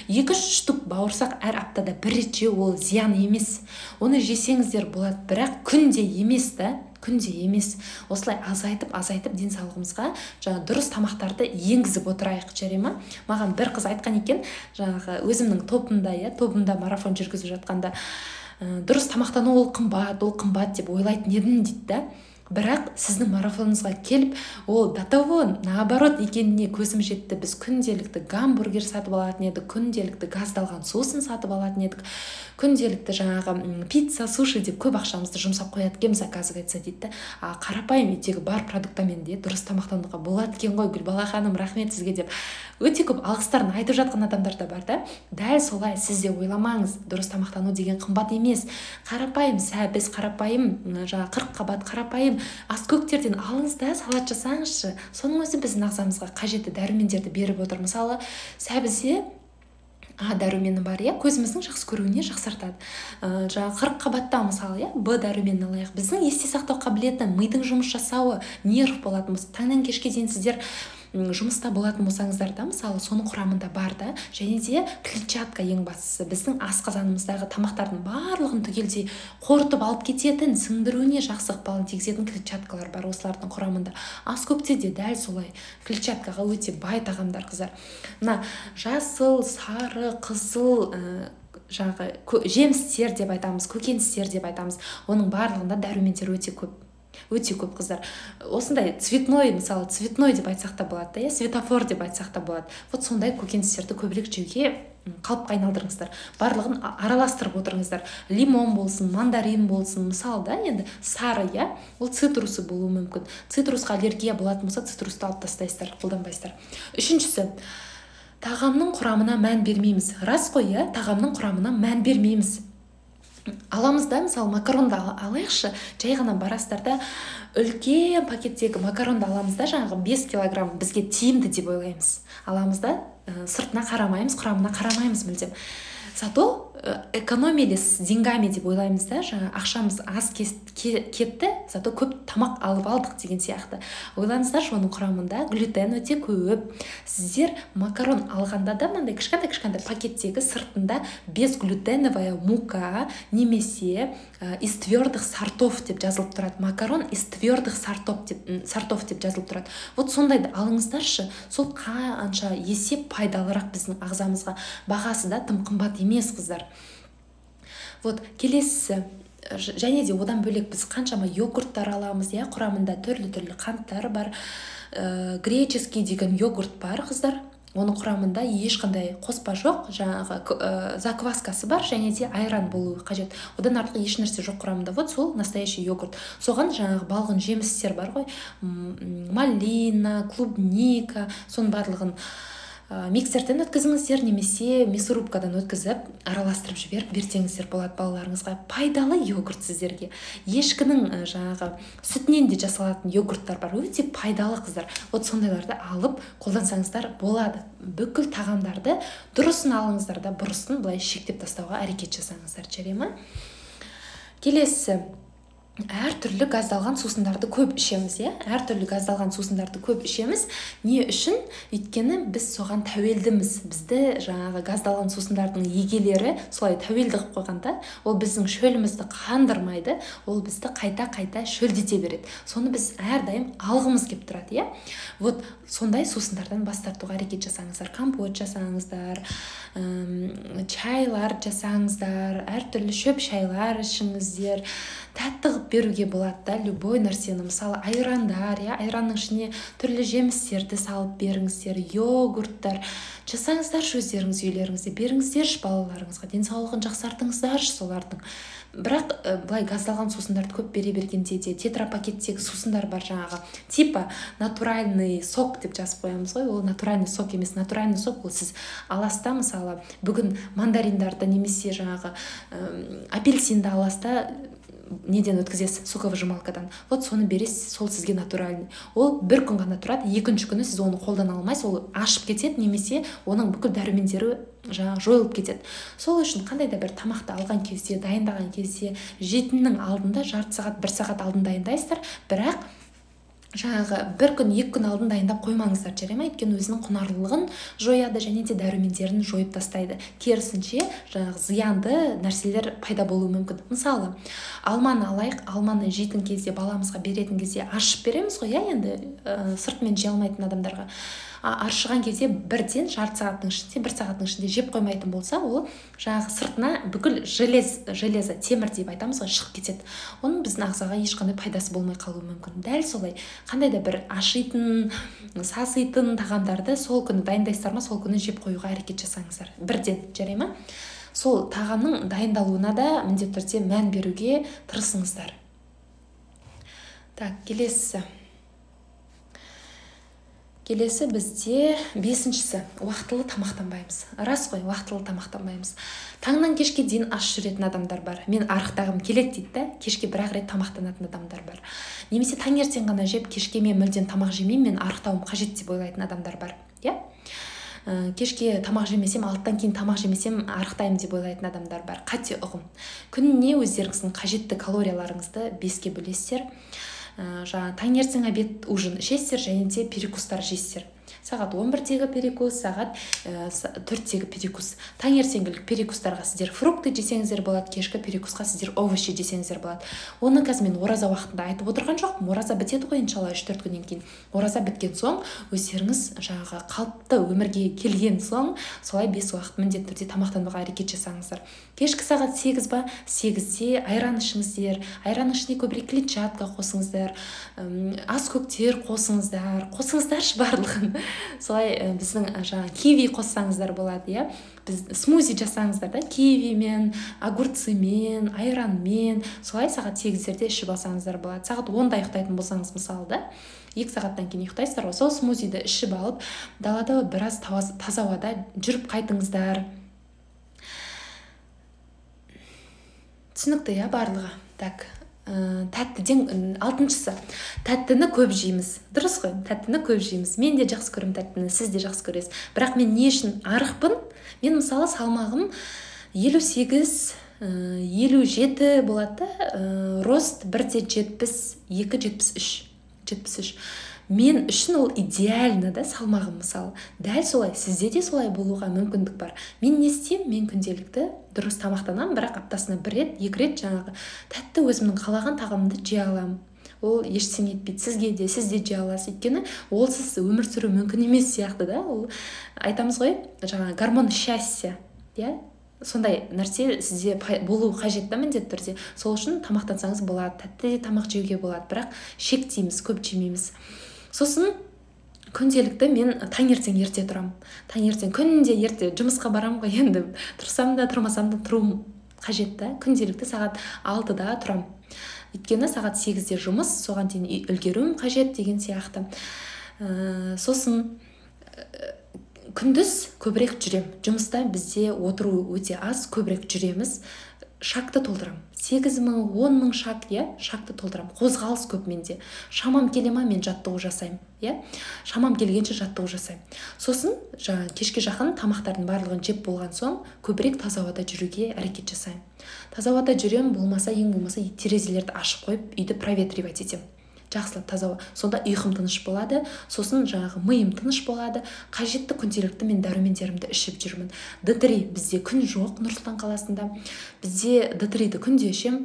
2-3 штук бауырсақ Бауырсақ әр аптада бір рет жеу ол зиян емес, оны жесеңіздер болады, бірақ күнде емес та, күнде емес. Осылай азайтып азайтып денсаулығымызға жаңа дұрыс тамақтарды енгізіп отырайық, жарай ма? Маған бір қыз айтқан екен, жаңағы өзімнің тобымда, иә, тобымда марафон жүргізіп жатқанда, дұрыс тамақтану ол қымбат, ол қымбат деп ойлайтын едім дейді да. Бірақ сіздің марафоныңызға келіп, ол до того наоборот екеніне көзім жетті. Біз күнделікті гамбургер сатып алатын едік, күнделікті газдалған сусын сатып алатын едік, күнделікті жаңағы пицца, суши деп көп ақшамызды жұмсап қояды екенбіз, оказывается, дейді да. А қарапайым үйдегі бар продуктамен де дұрыс тамақтануға болады екен ғой, Гүлбала ханым, рахмет сізге деп өте көп алғыстарын айтып жатқан адамдар да бар да. Дәл солай сіз де ойламаңыз, дұрыс тамақтану деген қымбат емес. Қарапайым сәбіз, қарапайым жаңағы қырыққабат, қарапайым аскөктерден алыңыз да салат жасаңызшы. Соның өзі біздің ағзамызға қажетті дәрумендерді беріп отыр. Мысалы, сәбізде А дәрумені бар, иә, көзіміздің жақсы көруіне жақсартады. Жаңағы қырыққабатта мысалы, иә, Б дәруменін алайық. Біздің есте сақтау қабілеті, мидың жұмыс жасауы, нерв болатын болса, таңнан кешке дейін сіздер жұмыста болатын болсаңыздар да, мысалы, соның құрамында бар да. Және де клетчатка, ең бастысы, біздің асқазанымыздағы тамақтардың барлығын түгелдей қорытып алып кететін, сіңдіруіне жақсы ықпалын тигізетін клетчаткалар бар осылардың құрамында. Аскөкте де дәл солай, клетчаткаға өте бай тағамдар, қыздар. Мына жасыл, сары, қызыл жаңағы жемістер деп айтамыз, көкөністер деп айтамыз, оның барлығында дәрумендер өте көп. Өте көп, қыздар. Осындай цветной, мысалы, цветной деп айтсақ та болады да, иә, светофор деп айтсақ та болады. Вот сондай көкөністерді көбірек жеуге қалыпқа айналдырыңыздар. Барлығын араластырып отырыңыздар. Лимон болсын, мандарин болсын, мысалы да, енді сары, иә, ол цитрусы болуы мүмкін. Цитрусқа аллергия болатын болса, цитрусты алып тастайсыздар, қолданбайсыздар. Үшіншісі, тағамның құрамына мән бермейміз. Рас қой, иә, тағамның құрамына мән бермейміз. Аламыз да, мысалы, макаронды алайықшы, жай ғана барасыздар да, үлкен пакеттегі макаронды аламыз да, жаңағы 5 килограмм бізге тиімді деп ойлаймыз. Аламыз да, сыртына қарамаймыз, құрамына қарамаймыз мүлдем. Зато экономили с деньгами деп ойлаймыз да, жаңа ақшамыз аз кетті, зато көп тамақ алып алдық деген сияқты. Ойлаңыздаршы, оның құрамында глютен өте көп. Сіздер макарон алғанда да мынандай кішкентай-кішкентай пакеттегі сыртында безглютеновая мука немесе из твердых сортов деп жазылып тұрады. Макарон из твердых сортов деп жазылып тұрады. Вот сондайды алыңыздаршы, сол қанша есе пайдалырақ біздің ағзамызға. Бағасы да тым қымбат емес, қыздар. Вот келесісі, және де одан бөлек біз қаншама йогурттар аламыз, иә, құрамында түрлі-түрлі қанттар бар. Греческий деген йогурт бар, қыздар. Оның құрамында ешқандай қоспа жоқ, жаңағы закваскасы бар және де айран болуы қажет. Одан артық еш нәрсе жоқ құрамында. Вот сол настоящий йогурт. Соған жаңағы балғын жемістер бар ғой, малина, клубника, соның барлығын миксерден өткізіңіздер немесе мясорубкадан өткізіп, араластырып жіберіп берсеңіздер болады балаларыңызға. Пайдалы йогурт сіздерге. Ешкінің жаңағы сүтінен де жасалатын йогурттар бар, өте пайдалы, қыздар. Вот сондайларды алып қолдансаңыздар болады. Бүкіл тағамдарды дұрысын алыңыздар да, бұрысын былай шектеп тастауға әрекет жасаңыздар, жарай ма? Келесі, әртүрлі газдалған сусындарды көп ішеміз, иә, әртүрлі газдалған сусындарды көп ішеміз. Не үшін? Өйткені біз соған тәуелдіміз. Бізді жаңағы газдалған сусындардың егелері солай тәуелді қылып қойған да, ол біздің шөлімізді қандырмайды, ол бізді қайта-қайта шөлдете береді. Соны біз әрдайым алғымыз келіп тұрады, иә. Вот сондай сусындардан бас тартуға әрекет жасаңыздар. Компот жасаңыздар, чайлар жасаңыздар, әртүрлі шөп шайлар ішіңіздер. Тәтті қылып беруге болады да любой нәрсені. Мысалы, айрандар, иә, айранның ішіне түрлі жемістерді салып беріңіздер, йогурттар жасаңыздаршы өздеріңіз үйлеріңізде, беріңіздерші балаларыңызға, денсаулығын жақсартыңыздаршы солардың. Бірақ былай газдалған сусындарды көп бере бергенде де, тетрапакеттегі сусындар бар, жаңағы типа натуральный сок деп жазып қоямыз ғой, ол натуральный сок емес. Натуральный сок ол сіз аласыз да, мысалы, бүгін мандариндарды немесе жаңағы апельсинді аласыз да, неден өткізесіз, соковыжималкадан. Вот соны бересіз, сол сізге натуральный. Ол бір күн ғана тұрады, екінші күні сіз оны қолдана алмайсыз, ол ашып кетеді немесе оның бүкіл дәрумендері жаңағы жойылып кетеді. Сол үшін қандай да бір тамақты алған кезде, дайындаған кезде, жетінің алдында жарты сағат, бір сағат алдын дайындайсыздар, бірақ Жаңағы бір күн, 2 күн алдын дайындап қоймаңыздар, жарай ма? Өйткені өзінің құнарлылығын жояды және де дәрумендерін жойып тастайды. Керісінше, жаңағы зиянды нәрселер пайда болуы мүмкін. Мысалы, алманы алайық, алманы жейтін кезде, баламызға беретін кезде ашып береміз ғой, иә, енді сыртымен жей алмайтын адамдарға. Аршыған кезде бірден жарты сағаттың ішінде, 1 сағаттың ішінде жеп қоймайтын болса, ол жаңағы сыртына бүкіл железо, темір деп айтамыз ғой, шығып кетеді. Оның біздің ағзаға ешқандай пайдасы болмай қалуы мүмкін. Дәл солай, қандай да бір ашитын, саситын тағамдарды сол күні дайындайсыздар ма, сол күні жеп қоюға әрекет жасаңыздар. Бірден, жарай ма? Сол тағамның дайындалуына да міндетті түрде мән беруге тырысыңыздар. Так, келесі. Келесі бізде 5-шісі, уақытылы тамақтанбаймыз. Рас қой, уақытылы тамақтанбаймыз. Таңнан кешке дейін аш жүретін адамдар бар. Мен арықтағым келеді дейді да, кешке бір-ақ рет тамақтанатын адамдар бар. Немесе таңертең ғана жеп, кешке мен мүлдем тамақ жемеймін, мен арықтауым қажет деп ойлайтын адамдар бар. Иә? Кешке тамақ жемесем, 6-тан кейін тамақ жемесем арықтаймын деп ойлайтын адамдар бар. Қате ұғым. Күніне өздеріңіздің қажетті калорияларыңызды 5-ке бөлесіздер. Жаңа таңертең, обед, ужин ішесіздер және де перекустар жейсіздер. Сағат 11-дегі перекус, сағат 4-тегі перекус. Таңертеңгілік перекустарға сіздер фрукты жесеңіздер болады, кешкі перекусқа сіздер овощи жесеңіздер болады. Оны қазір мен ораза уақытында айтып отырған жоқпын. Ораза бітеді ғой, иншалла, 3-4 күннен кейін. Ораза біткен соң өздеріңіз жаңағы қалыпты өмірге келген соң солай 5 уақыт міндетті түрде тамақтануға әрекет жасаңыздар. Кешкі сағат 8 ба, 8-де айран ішіңіздер. Айранның ішіне көбірек клетчатка қосыңыздар, ас көктер қосыңыздар, қосыңыздаршы барлығын. Солай біздің жаңа киви қоссаңыздар болады, иә. Біз смузи жасаңыздар да, кивимен, огурцымен, айранмен, солай сағат 8-дерде ішіп алсаңыздар болады. Сағат 10-да ұйықтайтын болсаңыз, мысалы да, 2 сағаттан кейін ұйықтайсыздар ғой, сол смузиді ішіп алып, далада біраз таза ауада жүріп қайтыңыздар. Түсінікті, иә, барлығы. Так, тәттіден 6-шысы. Тәттіні көп жейміз. Дұрыс қой, тәттіні көп жейміз. Мен де жақсы көремін тәттіні, сіз де жақсы көресіз. Бірақ мен не үшін арықпын? Мен мысалы салмағым 58, 57 болады да, рост 1,72, 73. 73. Мен үшін ол идеально да салмағым мысалы. Дәл солай, сізде де солай болуға мүмкіндік бар. Мен не істеймін? Мен күнделікті дұрыс тамақтанамын, бірақ аптасына 1 рет, 2 рет жаңағы тәтті өзімнің қалаған тағамымды жей аламын. Ол ештеңе етпейді. Сізге де, сіз де жей аласыз. Өйткені олсыз өмір сүру мүмкін емес сияқты да. Ол айтамыз ғой, жаңағы гормон счастья, иә? Сондай нәрсе сізде болу қажет та міндетті түрде. Сол үшін тамақтансаңыз болады, тәтті де тамақ жеуге болады, бірақ шектейміз, көп жемейміз. Сосын күнделікті мен таңертең ерте тұрамын. Таңертең күнде ерте жұмысқа барамын ғой, енді тұрсам да тұрмасам да тұруым қажет та. Күнделікті сағат 6-да тұрамын. Өйткені сағат 8-де жұмыс, соған дейін үлгеруім қажет деген сияқты. Сосын күндіз көбірек жүрем. Жұмыста бізде отыру өте аз, көбірек жүреміз. Шагты толтырам. 8 000, 10 000 шаг, иә, шагты толтырам. Қозғалыс көп менде. Шамам келе ма, мен жаттығу жасаймын, иә. Шамам келгенше жаттығу жасаймын. Сосын жаңа кешке жақын тамақтардың барлығын жеп болған соң көбірек таза ауада жүруге әрекет жасаймын. Таза ауада жүрем, болмаса, ең болмаса терезелерді ашып қойып, үйді проветривать етемін. Жақсылап таза ауа. Сонда ұйқым тыныш болады, сосын жаңағы миым тыныш болады. Қажетті күнделікті мен дәрумендерімді ішіп жүрмін. Д3 бізде күн жоқ Нұр-Сұлтан қаласында. Бізде Д3-ді күнде ішем.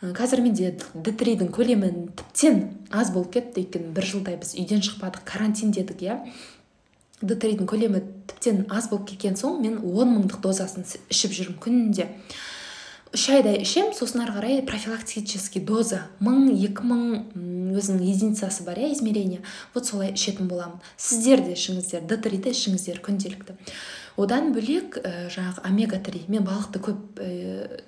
Қазір менде Д3-дің көлемі тіптен аз болып кетті, өйткені бір жылдай біз үйден шықпадық, карантин дедік, иә. Д3-дің көлемі тіптен аз болып кеткен соң мен 10 мыңдық дозасын ішіп жүрмін күнде. 3 айдай ішем, сосын ары қарай профилактический доза 1000, 2000 өзінің единицасы бар, иә, измерение. Вот солай ішетін боламын. Сіздер де ішіңіздер, Д3-ді ішіңіздер күнделікті. Одан бөлек жаңағы омега-3. Мен балықты көп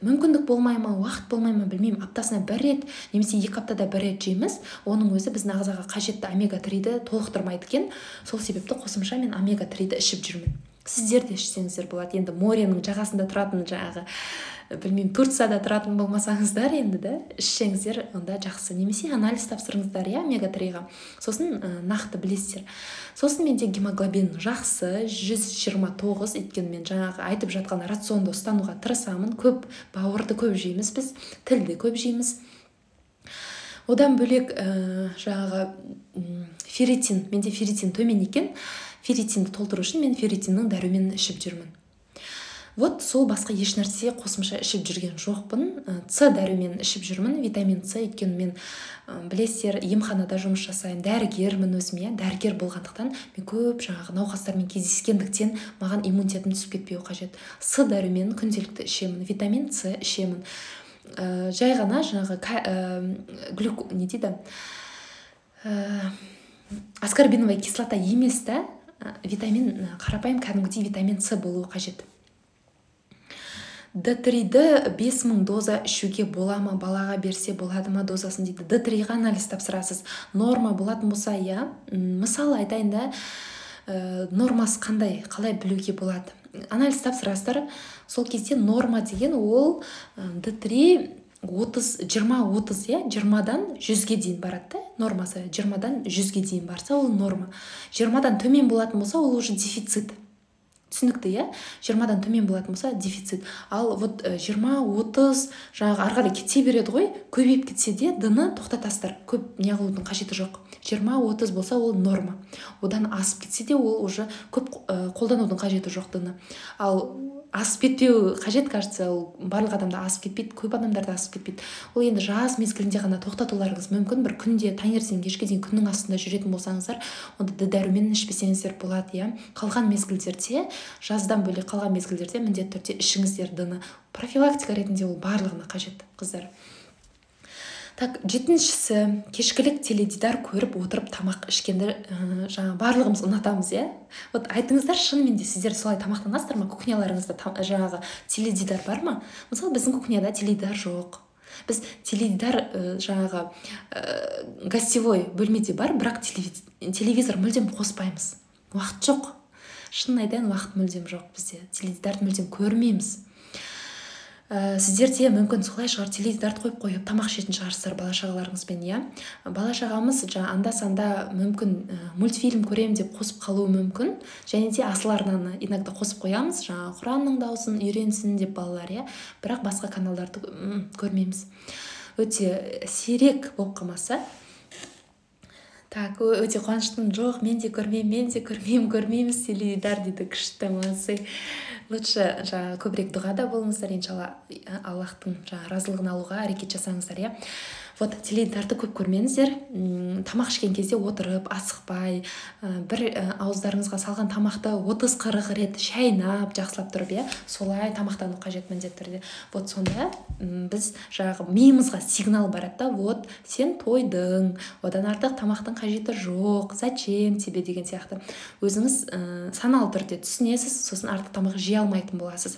мүмкіндік болмай ма, уақыт болмай ма, білмеймін. Аптасына 1 рет, немесе 2 аптада 1 рет жейміз. Оның өзі біздің ағзаға қажетті омега-3-ді толықтырмайды екен. Сол себепті қосымша мен омега-3-ді ішіп жүрмін. Сіздер де ішсеңіздер болады. Енді моренің жағасында тұратын жаңағы, білмеймін, Турцияда тұратын болмасаңыздар енді да, ішсеңіздер онда жақсы. Немесе анализ тапсырыңыздар, иә, омега-3-ға. Сосын нақты білесіздер. Сосын менде гемоглобин жақсы, 129, өйткені мен жаңағы айтып жатқан рационды ұстануға тырысамын. Көп бауырды көп жейміз біз, тілді көп жейміз. Одан бөлек жаңағы ферритин, менде ферритин төмен екен. Ферритинді толтыру үшін мен ферритиннің дәруменін ішіп жүрмін. Вот сол, басқа еш нәрсе қосымша ішіп жүрген жоқпын. С дәруменін ішіп жүрмін, витамин С, өйткені мен, білесіздер, емханада жұмыс жасаймын, дәрігермін өзім, иә. Дәрігер болғандықтан мен көп жаңағы науқастармен кездескендіктен, маған иммунитетім түсіп кетпеуі қажет. С дәруменін күнделікті ішемін, витамин С ішемін. Жай ғана жаңағы не дейді, аскорбиновая кислота емес та, витамин, қарапайым кәдімгідей витамин С болуы қажет. Д3-ді 5000 доза ішуге бола ма, балаға берсе болады ма дозасын дейді. Д3-ға анализ тапсырасыз, норма болатын болса, иә. Мысалы айтайын да, нормасы қандай, қалай білуге болады? Анализ тапсырасыздар, сол кезде норма деген ол Д3 30, 20, 30, иә, 20-дан 100-ге дейін барады да. Нормасы 20-дан 100-ге дейін барса, ол норма. 20-дан төмен болатын болса, ол уже дефицит. Түсінікті, иә? 20-дан төмен болатын болса, дефицит. Ал вот 20, 30, жаңағы ары қарай кете береді ғой, көбейіп кетсе де, Д-ны тоқтатасыздар, көп неғылудың қажеті жоқ. 20, 30 болса, ол норма. Одан асып кетсе де, ол уже көп қолданудың қажеті жоқ Д-ны. Ал асып кетпеу қажет, кажется. Ол барлық адамда асып кетпейді, көп адамдарда асып кетпейді. Ол енді жаз мезгілінде ғана тоқтатуларыңыз мүмкін. Бір күнде таңертең кешке дейін күннің астында жүретін болсаңыздар, онда Д дәруменін ішпесеңіздер болады, иә. Қалған мезгілдерде, жаздан бөлек қалған мезгілдерде міндетті түрде ішіңіздер Д-ны, профилактика ретінде ол барлығына қажет, қыздар. Так, жетіншісі: кешкілік теледидар көріп отырып тамақ ішкенді жаңа барлығымыз ұнатамыз, иә. Вот айтыңыздар, шынымен де сіздер солай тамақтанасыздар ма? Кухняларыңызда жаңағы теледидар бар ма? Мысалы, біздің кухняда теледидар жоқ. Біз теледидар жаңағы гостевой бөлмеде бар, бірақ телевизор мүлдем қоспаймыз. Уақыт жоқ, шынын айтайын, уақыт мүлдем жоқ бізде, теледидарды мүлдем көрмейміз. Сіздер де мүмкін солай шығар, теледидарды қойып қойып тамақ ішетін шығарсыздар бала шағаларыңызбен, иә. Бала шағамыз жаңа анда санда мүмкін мультфильм көремін деп қосып қалуы мүмкін. Және де Асыл арнаны иногда қосып қоямыз, жаңағы Құранның дауысын үйренсін деп балалар, иә. Бірақ басқа каналдарды көрмейміз, өте сирек болып қалмаса. Так, өте қуаныштымын. Жоқ, мен де көрмеймін, мен де көрмеймін, көрмейміз теледидар дейді. Күшті, молодцы. Лучше жаңағы көбірек дұғада болыңыздар, иншалла, Аллахтың жаңағы разылығын алуға әрекет жасаңыздар, иә. Вот теледидарды көп көрмеңіздер. Тамақ ішкен кезде отырып, асықпай, бір ауыздарыңызға салған тамақты 30-40 рет шайнап, жақсылап тұрып, иә, солай тамақтану қажет міндетті түрде. Вот сонда біз жаңағы миымызға сигнал барады да: вот сен тойдың, одан артық тамақтың қажеті жоқ, зачем тебе деген сияқты. Өзіңіз саналы түрде түсінесіз, сосын артық тамақ жей алмайтын боласыз.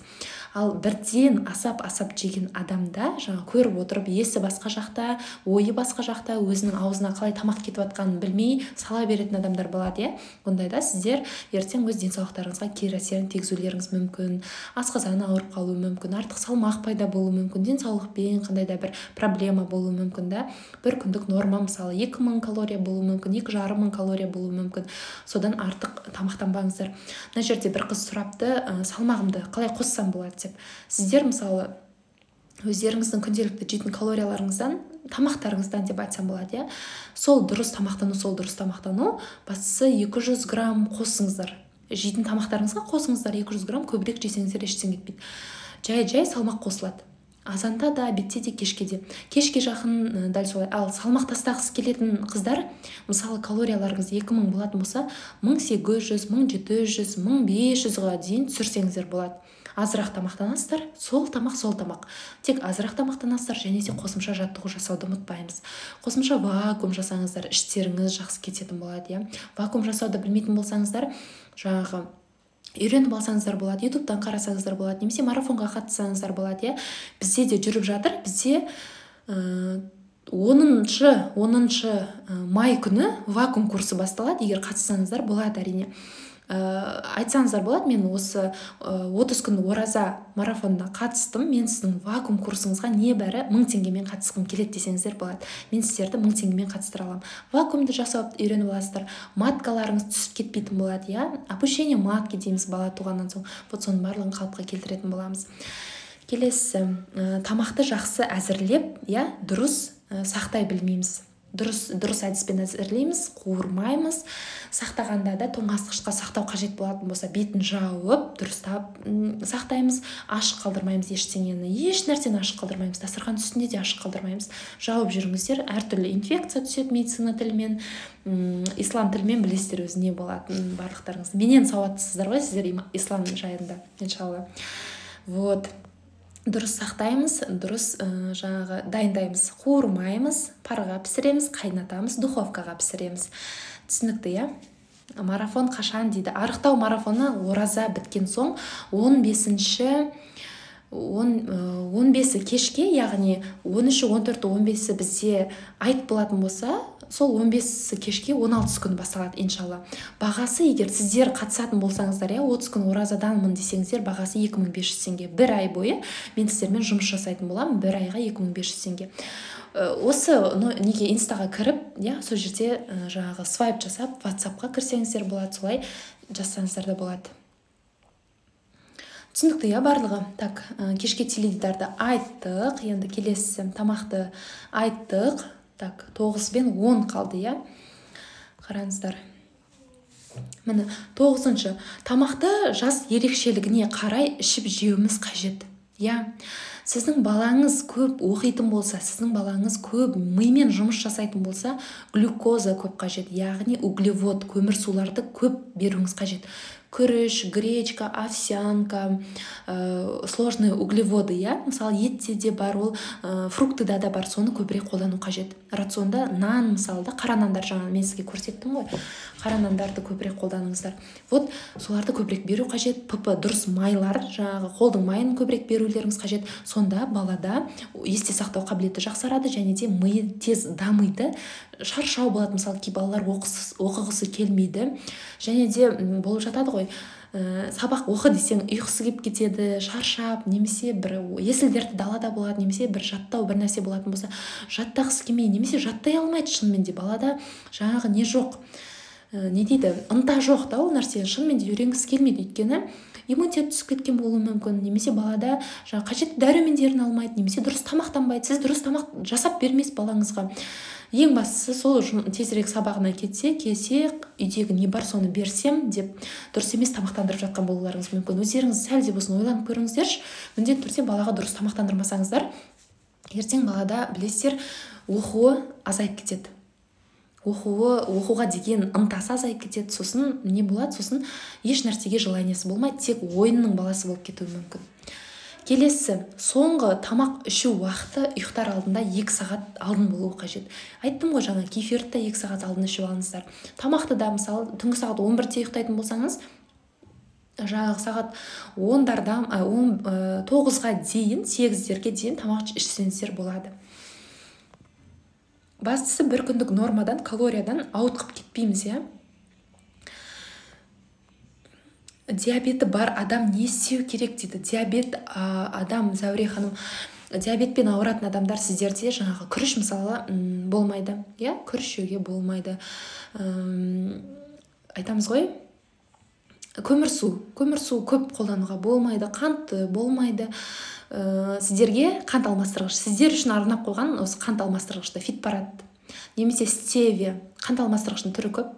Ал бірден асап асап жеген адамда жаңа көріп отырып, есі басқа жақта, ойы басқа жақта, өзінің аузына қалай тамақ кетіп жатқанын білмей сала беретін адамдар болады, иә. Ондайда сіздер ертең өз денсаулықтарыңызға кері әсерін тигізулеріңіз мүмкін. Асқазаны ауырып қалуы мүмкін, артық салмақ пайда болуы мүмкін, денсаулықпен қандай да бір проблема болуы мүмкін да. Бір күндік норма, мысалы, 2000 калория болуы мүмкін, 2500 калория болуы мүмкін. Содан артық тамақтанбаңыздар. Мына жерде бір қыз сұрапты, салмағымды қалай қоссам болады деп. Сіздер, мысалы, өздеріңіздің күнделікті жейтін калорияларыңыздан, тамақтарыңыздан деп айтсам болады, иә, сол дұрыс тамақтану. Сол дұрыс тамақтану, бастысы 200 грамм қосыңыздар, жейтін тамақтарыңызға қосыңыздар 200 грамм. Көбірек жесеңіздер, ештеңе етпейді. Жай жай салмақ қосылады азанда да, обедте де, кешке де, кешке жақын дәл солай. Ал салмақ тастағысы келетін қыздар, мысалы, калорияларыңыз 2000 болатын болса, 1800, 1700, 1500-ға дейін түсірсеңіздер болады. Азырақ тамақтанасыздар, сол тамақ, сол тамақ, тек азырақ тамақтанасыздар. Және де қосымша жаттығу жасауды ұмытпаймыз. Қосымша вакуум жасаңыздар, іштеріңіз жақсы кететін болады, иә. Вакуум жасауды білмейтін болсаңыздар, жаңағы үйреніп алсаңыздар болады, Ютубтан қарасаңыздар болады немесе марафонға қатыссаңыздар болады, иә. Бізде де жүріп жатыр. Бізде 10 май күні вакуум курсы басталады. Егер қатыссаңыздар болады, әрине. Айтсаңыздар болады: «Мен осы 30 күн ораза марафонына қатыстым, мен сіздің вакуум курсыңызға небәрі 1000 теңгемен қатысқым келеді», — десеңіздер болады. Мен сіздерді 1000 теңгемен қатыстыра аламын. Вакуумды жасап үйреніп аласыздар, маткаларыңыз түсіп кетпейтін болады, иә. Опущение матки дейміз бала туғаннан соң, вот соның барлығын қалыпқа келтіретін боламыз. Келесі: тамақты жақсы әзірлеп, иә, дұрыс. сақтай білмейміз. Дұрыс әдіспен әзірлейміз, қуырмаймыз. Сақтағанда да тоңазытқышқа сақтау қажет болатын болса, бетін жауып, дұрыстап сақтаймыз, ашық қалдырмаймыз ештеңені, еш нәрсені ашық қалдырмаймыз, дастархан үстінде де ашық қалдырмаймыз. Жауып жүріңіздер, әртүрлі инфекция түседі медицина тілімен, ислам тілімен білесіздер өзі не болатынын барлықтарыңыз. Менен сауаттысыздар ғой сіздер ислам жайында, иншалла. Вот. Дұрыс сақтаймыз, дұрыс жаңағы дайындаймыз, қуырмаймыз, парға пісіреміз, қайнатамыз, духовкаға пісіреміз. Түсінікті, иә? Марафон қашан дейді? Арықтау марафоны ораза біткен соң 15-ші 15-і кешке, яғни 13-і, 14-і, 15-і бізде айт болатын болса, сол 15-і кешке 16 күні басталады, иншалла. Бағасы, егер сіздер қатысатын болсаңыздар, иә, 30 күн оразаданмын десеңіздер, бағасы 2500 теңге. Бір ай бойы мен сіздермен жұмыс жасайтын боламын, бір айға 2500 теңге. Осы неге инстаға кіріп, иә, сол жерде жаңағы свайп жасап, WhatsAppқа кірсеңіздер болады, солай жазсаңыздар да болады. Түсінікті, иә, барлығы. Так, кешке теледидарды айттық, енді келесі тамақты айттық. Так, 9 бен 10 қалды, иә. Қараңыздар. Міне, 9-шы. Тамақты жас ерекшелігіне қарай ішіп жеуіміз қажет. Иә. Сіздің балаңыз көп оқитын болса, сіздің балаңыз көп мимен жұмыс жасайтын болса, глюкоза көп қажет, яғни углевод, көмірсуларды көп беруіңіз қажет. Күріш, гречка, овсянка, сложные углеводы, иә, мысалы етте де бар, ол фруктыда да бар, соны көбірек қолдану қажет. Рационда нан, мысалы да, қара нандар, жаңа мен сізге көрсеттім ғой, қара нандарды көбірек қолданыңыздар. Вот соларды көбірек беру қажет. ПП дұрыс майлар, жаңағы қолдың майын көбірек берулеріңіз қажет. Сонда балада есте сақтау қабілеті жақсарады және де миы тез дамиды. Шаршау болады, мысалы кей балалар оқығысы келмейді. Және де болып жатады ғой, сабақ оқы десең ұйқысы келіп кетеді, шаршап, немесе бір есіл дерті далада болады, немесе бір жаттау бір нәрсе болатын болса, жаттағысы келмей, немесе жаттай алмайды. Шынымен де балада жаңағы не жоқ, не дейді, ынта жоқ та, ол нәрсе шынымен де үйренгісі келмейді, өйткені иммунитет түсіп кеткен болуы мүмкін, немесе балада жаңа қажетті дәрумендерін алмайды, немесе дұрыс тамақтанбайды. Сіз дұрыс тамақ жасап бермес балаңызға. Ең бастысы сол тезірек сабағына кетсе, келсе, үйдегі не бар соны берсем деп дұрыс емес тамақтандырып жатқан болуларыңыз мүмкін. Өздеріңіз сәл де болсын ойланып көріңіздерші, міндетті түрде балаға дұрыс тамақтандырмасаңыздар, ертең балада, білесіздер, оқуы азайып кетеді. Оқуға деген ынтасы азайып кетеді. Сосын не болады? Сосын еш нәрсеге желаниесі болмайды, тек ойынның баласы болып кетуі мүмкін. Келесі, соңғы тамақ ішу уақыты ұйықтар алдында 2 сағат алдын болуы қажет. Айттым ғой жаңа, кефирді де 2 сағат алдын ішіп алыңыздар. Тамақты да, мысалы, түнгі сағат 11-де ұйықтайтын болсаңыз, жаңағы сағат 10-дардан 9-ға дейін, 8-дерге дейін тамақ ішсеңіздер болады. Бастысы бір күндік нормадан, калориядан ауытқып кетпейміз, иә. Диабеті бар адам не істеу керек дейді. Диабет адам, Зәуре ханым, диабетпен ауыратын адамдар, сіздерде жаңағы күріш мысалы болмайды, иә, күріш жеуге болмайды. Айтамыз ғой, көмірсу көп қолдануға болмайды, қант болмайды. Сіздерге қант алмастырғыш, сіздер үшін арнап қойған осы қант алмастырғышты, фитпарат немесе стевия, қант алмастырғыштың түрі көп.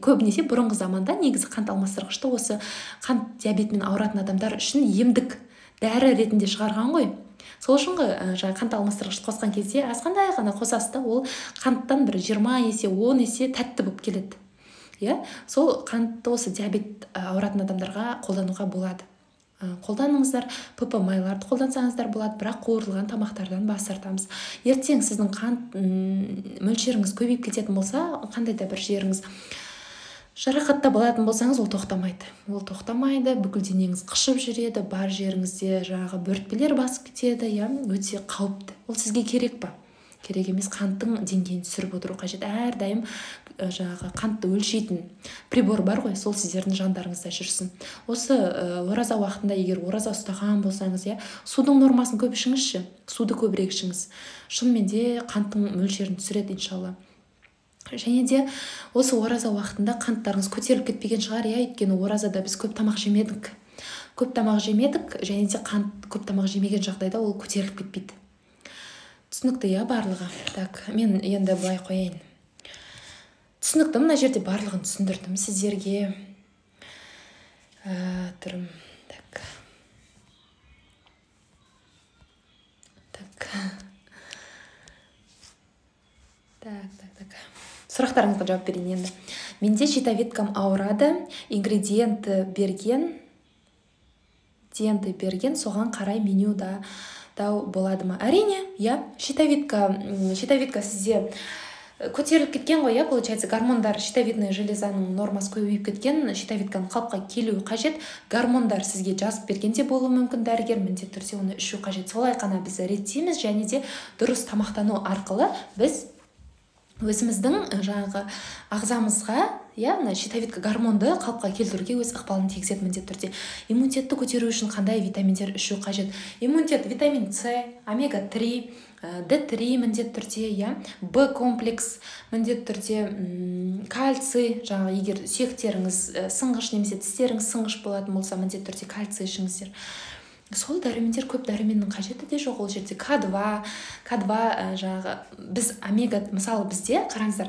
Көбінесе бұрынғы заманда негізі қант алмастырғышты осы қант диабетімен ауыратын адамдар үшін емдік дәрі ретінде шығарған ғой. Сол үшін ғой, жаңа қант алмастырғышты қосқан кезде азғандай ғана қосасыз да, ол қанттан бір 20 есе, 10 есе тәтті болып келеді. Иә, сол қантты осы диабет ауыратын адамдарға қолдануға болады. Қолданыңыздар, ПП майларды қолдансаңыздар болады, бірақ қуырылған тамақтардан бас тартамыз. Ертең сіздің қант мөлшеріңіз көбейіп кететін болса, қандай да бір жеріңіз жарақатта болатын болсаңыз, ол тоқтамайды. Ол тоқтамайды, бүкіл денеңіз қышып жүреді, бар жеріңізде жаңағы бөртпелер басып кетеді, иә, өте қауіпті. Ол сізге керек па? Керек емес. Қанттың деңгейін түсіріп отыру қажет. Әрдайым жаңағы қантты өлшейтін прибор бар ғой, сол сіздердің жандарыңызда жүрсін. Осы ораза уақытында егер ораза ұстаған болсаңыз, иә, судың нормасын көп ішіңізші, суды көбірек ішіңіз. Шынымен де қанттың мөлшерін түсіреді, иншалла. Және де осы ораза уақытында қанттарыңыз көтеріліп кетпеген шығар, иә, өйткені оразада біз көп тамақ жемедік. Көп тамақ жемедік, және де қант көп тамақ жемеген жағдайда ол көтеріліп кетпейді. Түсінікті, иә, барлығы? Так, мен енді былай қояйын. Түсінікті, мына жерде барлығын түсіндірдім сіздерге. Тұрым. Так. Так. Так, так, так. Сұрақтарыңызға жауап берейін енді. Менде щитовидкам ауырады, ингредиенті берген, берген, соған қарай меню да болады ма? Әрине, иә, щитовидка сізде көтеріліп кеткен ғой, иә, получается, гормондар, щитовидная железаның нормасы көбейіп кеткен, щитовидканың қалыпқа келуі қажет, гормондар сізге жазып берген де болуы мүмкін дәрігер, міндетті түрде оны ішу қажет. Солай қана біз реттейміз, және де дұрыс тамақтану арқылы біз өзіміздің жаңағы ағзамызға, иә, мына щитовидка гормонды қалыпқа келтіруге өз ықпалын тигізеді міндетті түрде. Иммунитетті көтеру үшін қандай витаминдер ішу қажет? Иммунитет витамин С, омега-3, Д3 міндетті түрде, иә, Б комплекс міндетті түрде, кальций, жаңағы егер сүйектеріңіз сынғыш немесе тістеріңіз сынғыш болатын болса, міндетті түрде кальций ішіңіздер. Сол дәрумендер, көп дәруменнің қажеті де жоқ ол жерде. К2, жаңағы біз омега, мысалы бізде қараңыздар,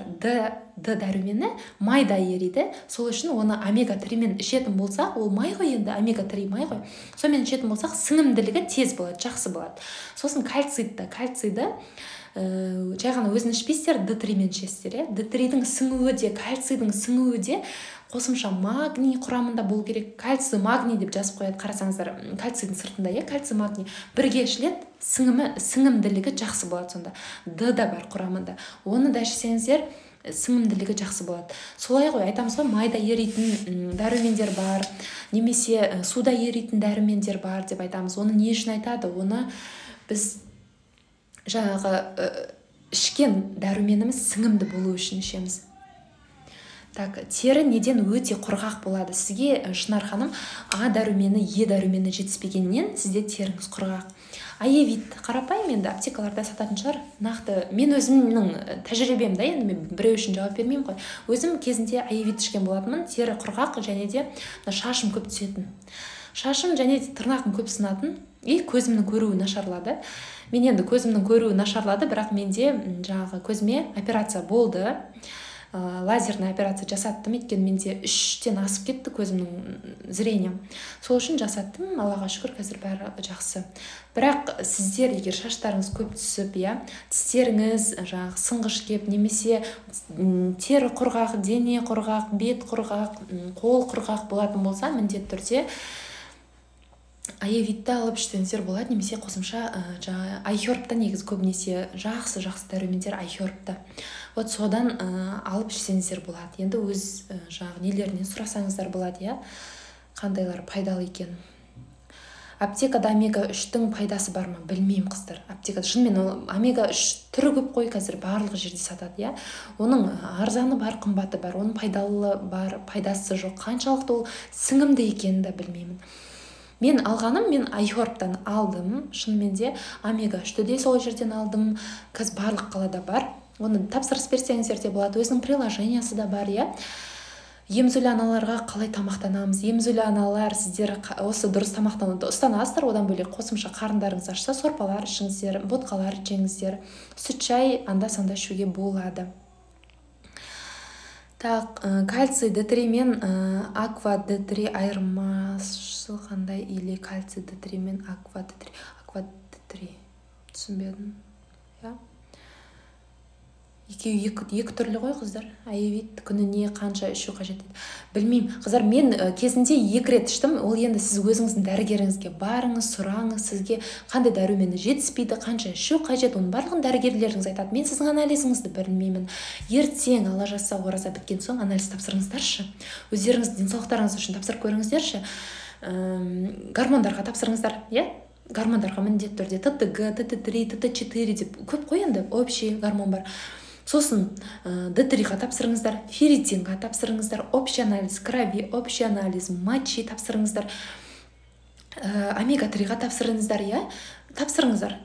Д дәрумені майда ериді, сол үшін оны омега-3 мен ішетін болсақ, ол май ғой енді, омега-3 май ғой. Сонымен ішетін болсақ, сіңімділігі тез болады, жақсы болады. Сосын кальцийді жай ғана өзін ішпейсіздер, Д3 мен ішесіздер, иә. Д3-дің сіңуі де, кальцийдің сіңуі де қосымша магний құрамында болу керек. Кальций, магний деп жазып қояды, қарасаңыздар, кальцийдің сыртында, иә, кальций, магний бірге ішіледі, сіңімділігі жақсы болады сонда. Д да бар құрамында. Оны да ішсеңіздер, сіңімділігі жақсы болады. Солай ғой, айтамыз ғой, майда еритін дәрумендер бар, немесе суда еритін дәрумендер бар деп айтамыз. Оны не үшін айтады? Оны біз жаңағы ішкен дәруменіміз сіңімді болу үшін ішеміз. Так, тері неден өте құрғақ болады? Сізге, Шынар ханым, А дәрумені, Е дәрумені жетіспегеннен сізде теріңіз құрғақ. Аевит қарапайым, енді аптекаларда сататын шығар. Нақты мен өзімнің тәжірибем да, енді мен біреу үшін жауап бермеймін ғой. Өзім кезінде аевит ішкен болатынмын, тері құрғақ және де шашым көп түсетін. Шашым және де тырнағым көп сынатын, и көзімнің көруі нашарлады. Мен енді көзімнің көруі нашарлады, бірақ менде жаңағы көзіме операция болды. Лазерный операция жасаттым, өйткені менде 3-тен асып кетті көзімнің зрением. Сол үшін жасаттым, Аллаға шүкір, қазір бәрі жақсы. Бірақ сіздер егер шаштарыңыз көп түсіп, иә, тістеріңіз жаңағы сынғыш кеп, немесе тері құрғақ, дене құрғақ, бет құрғақ, қол құрғақ болатын болса, міндетті түрде аевитті алып ішсеңіздер болады, немесе қосымша жаңа айхербта, негізі көбінесе жақсы дәрумендер айхербта. Вот содан алып ішсеңіздер болады. Енді өз жаңағы нелерінен сұрасаңыздар болады, иә, қандайлар пайдалы екен. Аптекада омега-3-тің пайдасы бар ма? Білмеймін, қыздар. Аптекада шынымен ол омега-3 түрі көп қой, қазір барлық жерде сатады, иә. Оның арзаны бар, қымбаты бар, оның пайдалы бар, пайдасы жоқ. Қаншалықты ол сіңімді екенін де білмеймін. Мен алғаным, мен айхербтан алдым, шынымен де омега-3-ті де сол жерден алдым. Қазір барлық қалада бар. Оны тапсырыс берсеңіздер де болады, өзінің приложениясы да бар, иә. Емізулі аналарға қалай тамақтанамыз? Емізулі аналар, сіздер осы дұрыс тамақтануды ұстанасыздар, одан бөлек қосымша қарындарыңыз ашса, сорпалар ішіңіздер, ботқалар жеңіздер, сүт шай анда-санда ішуге болады. Так, кальций Д3 мен аква Д3 айырмасы қандай, или кальций Д3 мен аква Д3? Аква Д3 түсінбедім, иә. Екеуі екі түрлі ғой, қыздар. Аевит күніне қанша ішу қажет дейді? Білмеймін, қыздар, мен кезінде 2 рет іштім. Ол енді сіз өзіңіздің дәрігеріңізге барыңыз, сұраңыз, сізге қандай дәрумені жетіспейді, қанша ішу қажет, оның барлығын дәрігерлеріңіз айтады. Мен сіздің анализіңізді білмеймін. Ертең Алла жазса, ораза біткен соң анализ тапсырыңыздаршы. Өздеріңіздің денсаулықтарыңыз үшін тапсырып көріңіздерші. Гормондарға тапсырыңыздар, иә? Гормондарға міндетті түрде ТТГ, ТТ3, ТТ4 деп көп қой енді, общий гормон бар. Сосын Д3-ға тапсырыңыздар, ферритинға тапсырыңыздар, общий анализ крови, общий анализ мочи тапсырыңыздар, омега-3-ға тапсырыңыздар, иә, тапсырыңыздар.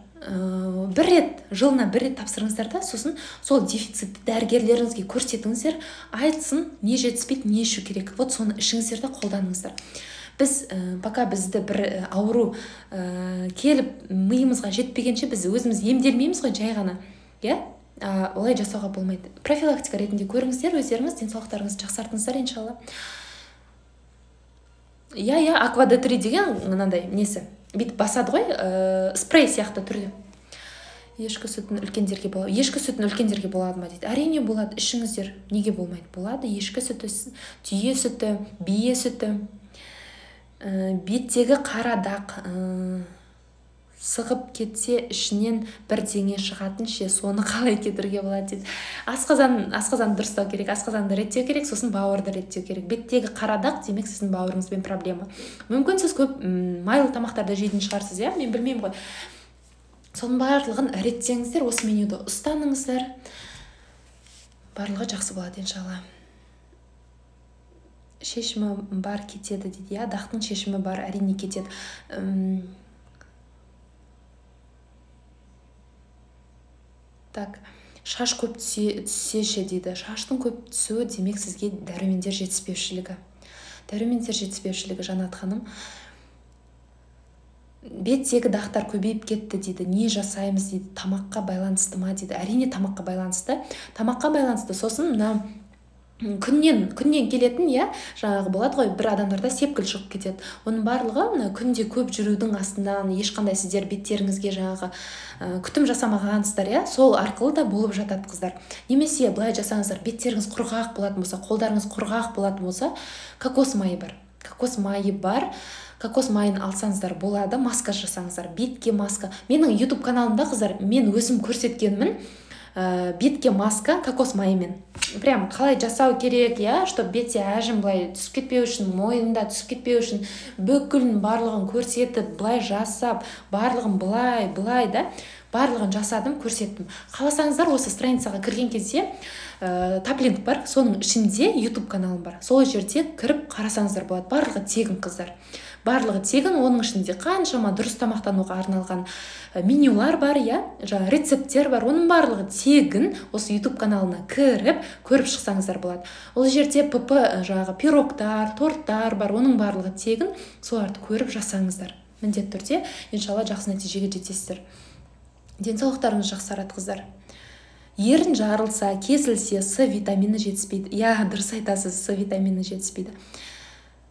Бір рет, жылына бір рет тапсырыңыздар да, сосын сол дефицитті дәрігерлеріңізге көрсетіңіздер, айтсын, не жетіспейді, не ішу керек. Вот соны ішіңіздер де қолданыңыздар. Біз пока бізді бір ауру келіп миымызға жетпегенше біз өзіміз емделмейміз ғой жай ғана, иә? Олай жасауға болмайды. Профилактика ретінде көріңіздер, өздеріңіз денсаулықтарыңызды жақсартыңыздар, иншалла. Иә, Аква Д3 деген мынандай несі, бүйтіп басады ғой, спрей сияқты түрде. Ешкі сүтін үлкендерге болады. Ешкі сүтін үлкендерге болады ма дейді. Әрине болады, ішіңіздер. Неге болмайды? Болады. Ешкі сүті, түйе сүті, бие сүті. Беттегі қара дақ сығып кетсе ішінен бірдеңе шығатын ше, соны қалай кетіруге болады дейді. Асқазанды дұрыстау керек, асқазанды реттеу керек, сосын бауырды реттеу керек. Беттегі қара дақ, демек сіздің бауырыңызбен проблема. Мүмкін сіз көп майлы тамақтарды жейтін шығарсыз, иә? Мен білмеймін ғой. Соның барлығын реттеңіздер, осы менюді ұстаныңыздар. Барлығы жақсы болады, иншалла. Шешімі бар кетеді дейді, иә? Дақтың шешімі бар, әрине кетеді. Так, шаш көп түссе ше дейді. Шаштың көп түсуі, демек сізге дәрумендер жетіспеушілігі. Дәрумендер жетіспеушілігі, Жанат ханым. Беттегі дақтар көбейіп кетті дейді. Не жасаймыз дейді. Тамаққа байланысты ма дейді. Әрине тамаққа байланысты. Тамаққа байланысты. Сосын мына күннен келетін, иә, жаңағы болады ғой, бір адамдарда сепкіл шығып кетеді. Оның барлығы мына күнде көп жүрудің астынан, ешқандай сіздер беттеріңізге жаңағы күтім жасамағансыздар, иә, сол арқылы да болып жатады, қыздар. Немесе былай жасаңыздар, беттеріңіз құрғақ болатын болса, қолдарыңыз құрғақ болатын болса, кокос майы бар. Кокос майы бар. Кокос майын алсаңыздар болады, маска жасаңыздар, бетке маска. Менің YouTube каналымда, қыздар, мен өзім көрсеткенмін, бетке маска кокос майымен. Прям қалай жасау керек, иә, чтобы бетте әжім былай түсіп кетпеу үшін, мойнында түсіп кетпеу үшін, бүкілін барлығын көрсетіп, былай жасап, барлығын былай, былай да, барлығын жасадым, көрсеттім. Қаласаңыздар, осы страницаға кірген кезде таплинк бар, соның ішінде YouTube каналым бар. Сол жерде кіріп қарасаңыздар болады. Барлығы тегін, қыздар. Барлығы тегін, оның ішінде қаншама дұрыс тамақтануға арналған менюлар бар, иә, жаңа рецепттер бар, оның барлығы тегін. Осы YouTube каналына кіріп, көріп шықсаңыздар болады. Ол жерде ПП жаңағы пирогтар, торттар бар, оның барлығы тегін. Соларды көріп жасаңыздар. Міндетті түрде, иншалла, жақсы нәтижеге жетесіздер. Денсаулықтарыңыз жақсарады, қыздар. Ерін жарылса, кесілсе, С витамині жетіспейді. Иә, дұрыс айтасыз, С витамині жетіспейді.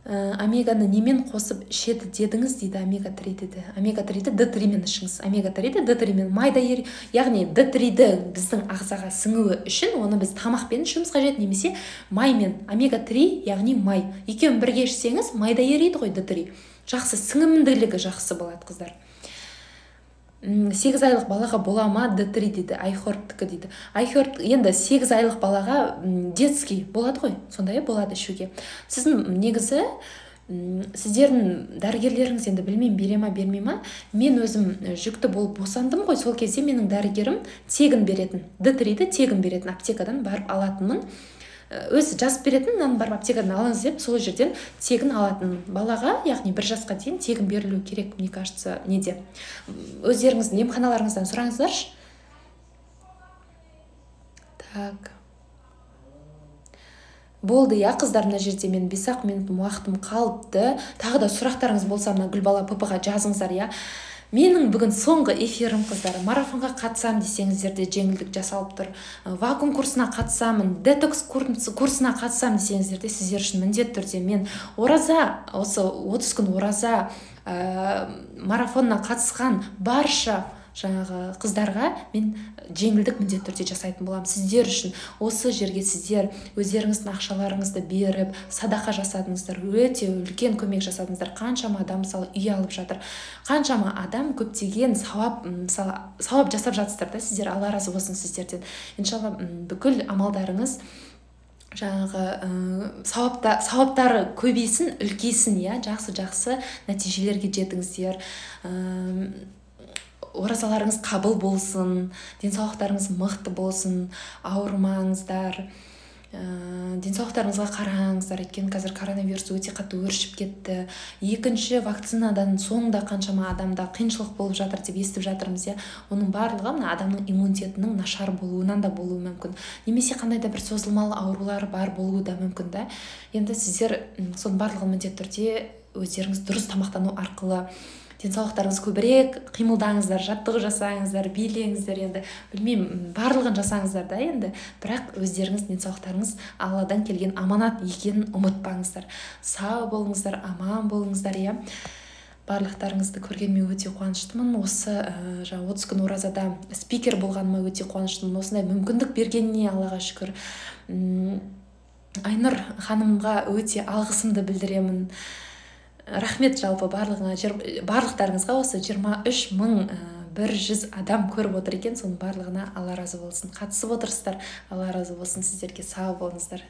Омеганы немен қосып ішеді дедіңіз дейді, омега 3 деді. Омега 3-ді Д3-мен ішіңіз. Омега 3-ді Д3-мен майда ер, яғни Д3-ді біздің ағзаға сіңуі үшін оны біз тамақпен ішуіміз қажет, немесе маймен. Омега 3, яғни май. Екеуін бірге ішсеңіз, майда ериді ғой Д3. Жақсы, сіңімділігі жақсы болады, қыздар. 8 айлық балаға бола ма Д3 дейді, Айхорбтікі дейді. Айхорб енді 8 айлық балаға детский болады ғой, сондай болады ішуге. Сіздің негізі, сіздердің дәрігерлеріңіз енді білмеймін бере ма, бермей ма. Мен өзім жүкті болып босандым ғой, сол кезде менің дәрігерім тегін беретін, Д3-ді тегін беретін, аптекадан барып алатынмын. Өзі жазып беретін, мынаны барып аптекадан алыңыз деп, сол жерден тегін алатын. Балаға, яғни 1 жасқа дейін тегін берілу керек, мне кажется, неде. Өздеріңіздің емханаларыңыздан сұраңыздаршы. Так. Болды, иә, қыздар, мына жерде мен 5-ақ минут уақытым қалыпты. Тағы да сұрақтарыңыз болса, мына Гүлбала ПП-ға жазыңыздар, иә. Менің бүгін соңғы эфирім, қыздар. Марафонға қатысам десеңіздер де жеңілдік жасалып тұр. Вакуум курсына қатысамын, детокс курсына қатысам десеңіздер де сіздер үшін міндетті түрде мен ораза, осы 30 күн ораза марафонына қатысқан барша жаңағы қыздарға мен жеңілдік міндетті түрде жасайтын боламын. Сіздер үшін осы жерге сіздер өздеріңіздің ақшаларыңызды беріп, садақа жасадыңыздар, өте үлкен көмек жасадыңыздар. Қаншама адам, мысалы, үй алып жатыр. Қаншама адам көптеген сауап, мысалы, сауап жасап жатсыздар да, сіздер, Алла разы болсын сіздерден. Иншалла, бүкіл амалдарыңыз жаңағы сауаптары көбейсін, үлкейсін, иә, жақсы-жақсы нәтижелерге жетіңіздер. Оразаларыңыз қабыл болсын, денсаулықтарыңыз мықты болсын, ауырмаңыздар, денсаулықтарыңызға қараңыздар. Өйткені қазір коронавирус өте қатты өршіп кетті. Екінші вакцинадан соң да қаншама адамда қиыншылық болып жатыр деп естіп жатырмыз, иә. Оның барлығы мына адамның иммунитетінің нашар болуынан да болуы мүмкін. Немесе қандай да бір созылмалы аурулар бар болуы да мүмкін да. Енді сіздер соның барлығын міндетті түрде Өздеріңіз дұрыс тамақтану арқылы денсаулықтарыңыз көбірек қимылдаңыздар, жаттығу жасаңыздар, билеңіздер, енді білмеймін, барлығын жасаңыздар да енді, бірақ өздеріңіз денсаулықтарыңыз Алладан келген аманат екенін ұмытпаңыздар. Сау болыңыздар, аман болыңыздар, иә. Барлықтарыңызды көргеніме өте қуаныштымын. Осы жаңа 30 күн оразада спикер болғаныма өте қуаныштымын. Осындай мүмкіндік бергеніне Аллаға шүкір. Айнұр ханымға өте алғысымды білдіремін. Рахмет жалпы барлығыңа, барлықтарыңызға. Осы 23 100 адам көріп отыр екен, соның барлығына Алла разы болсын. Қатысып отырсыздар, Алла разы болсын сіздерге. Сау болыңыздар.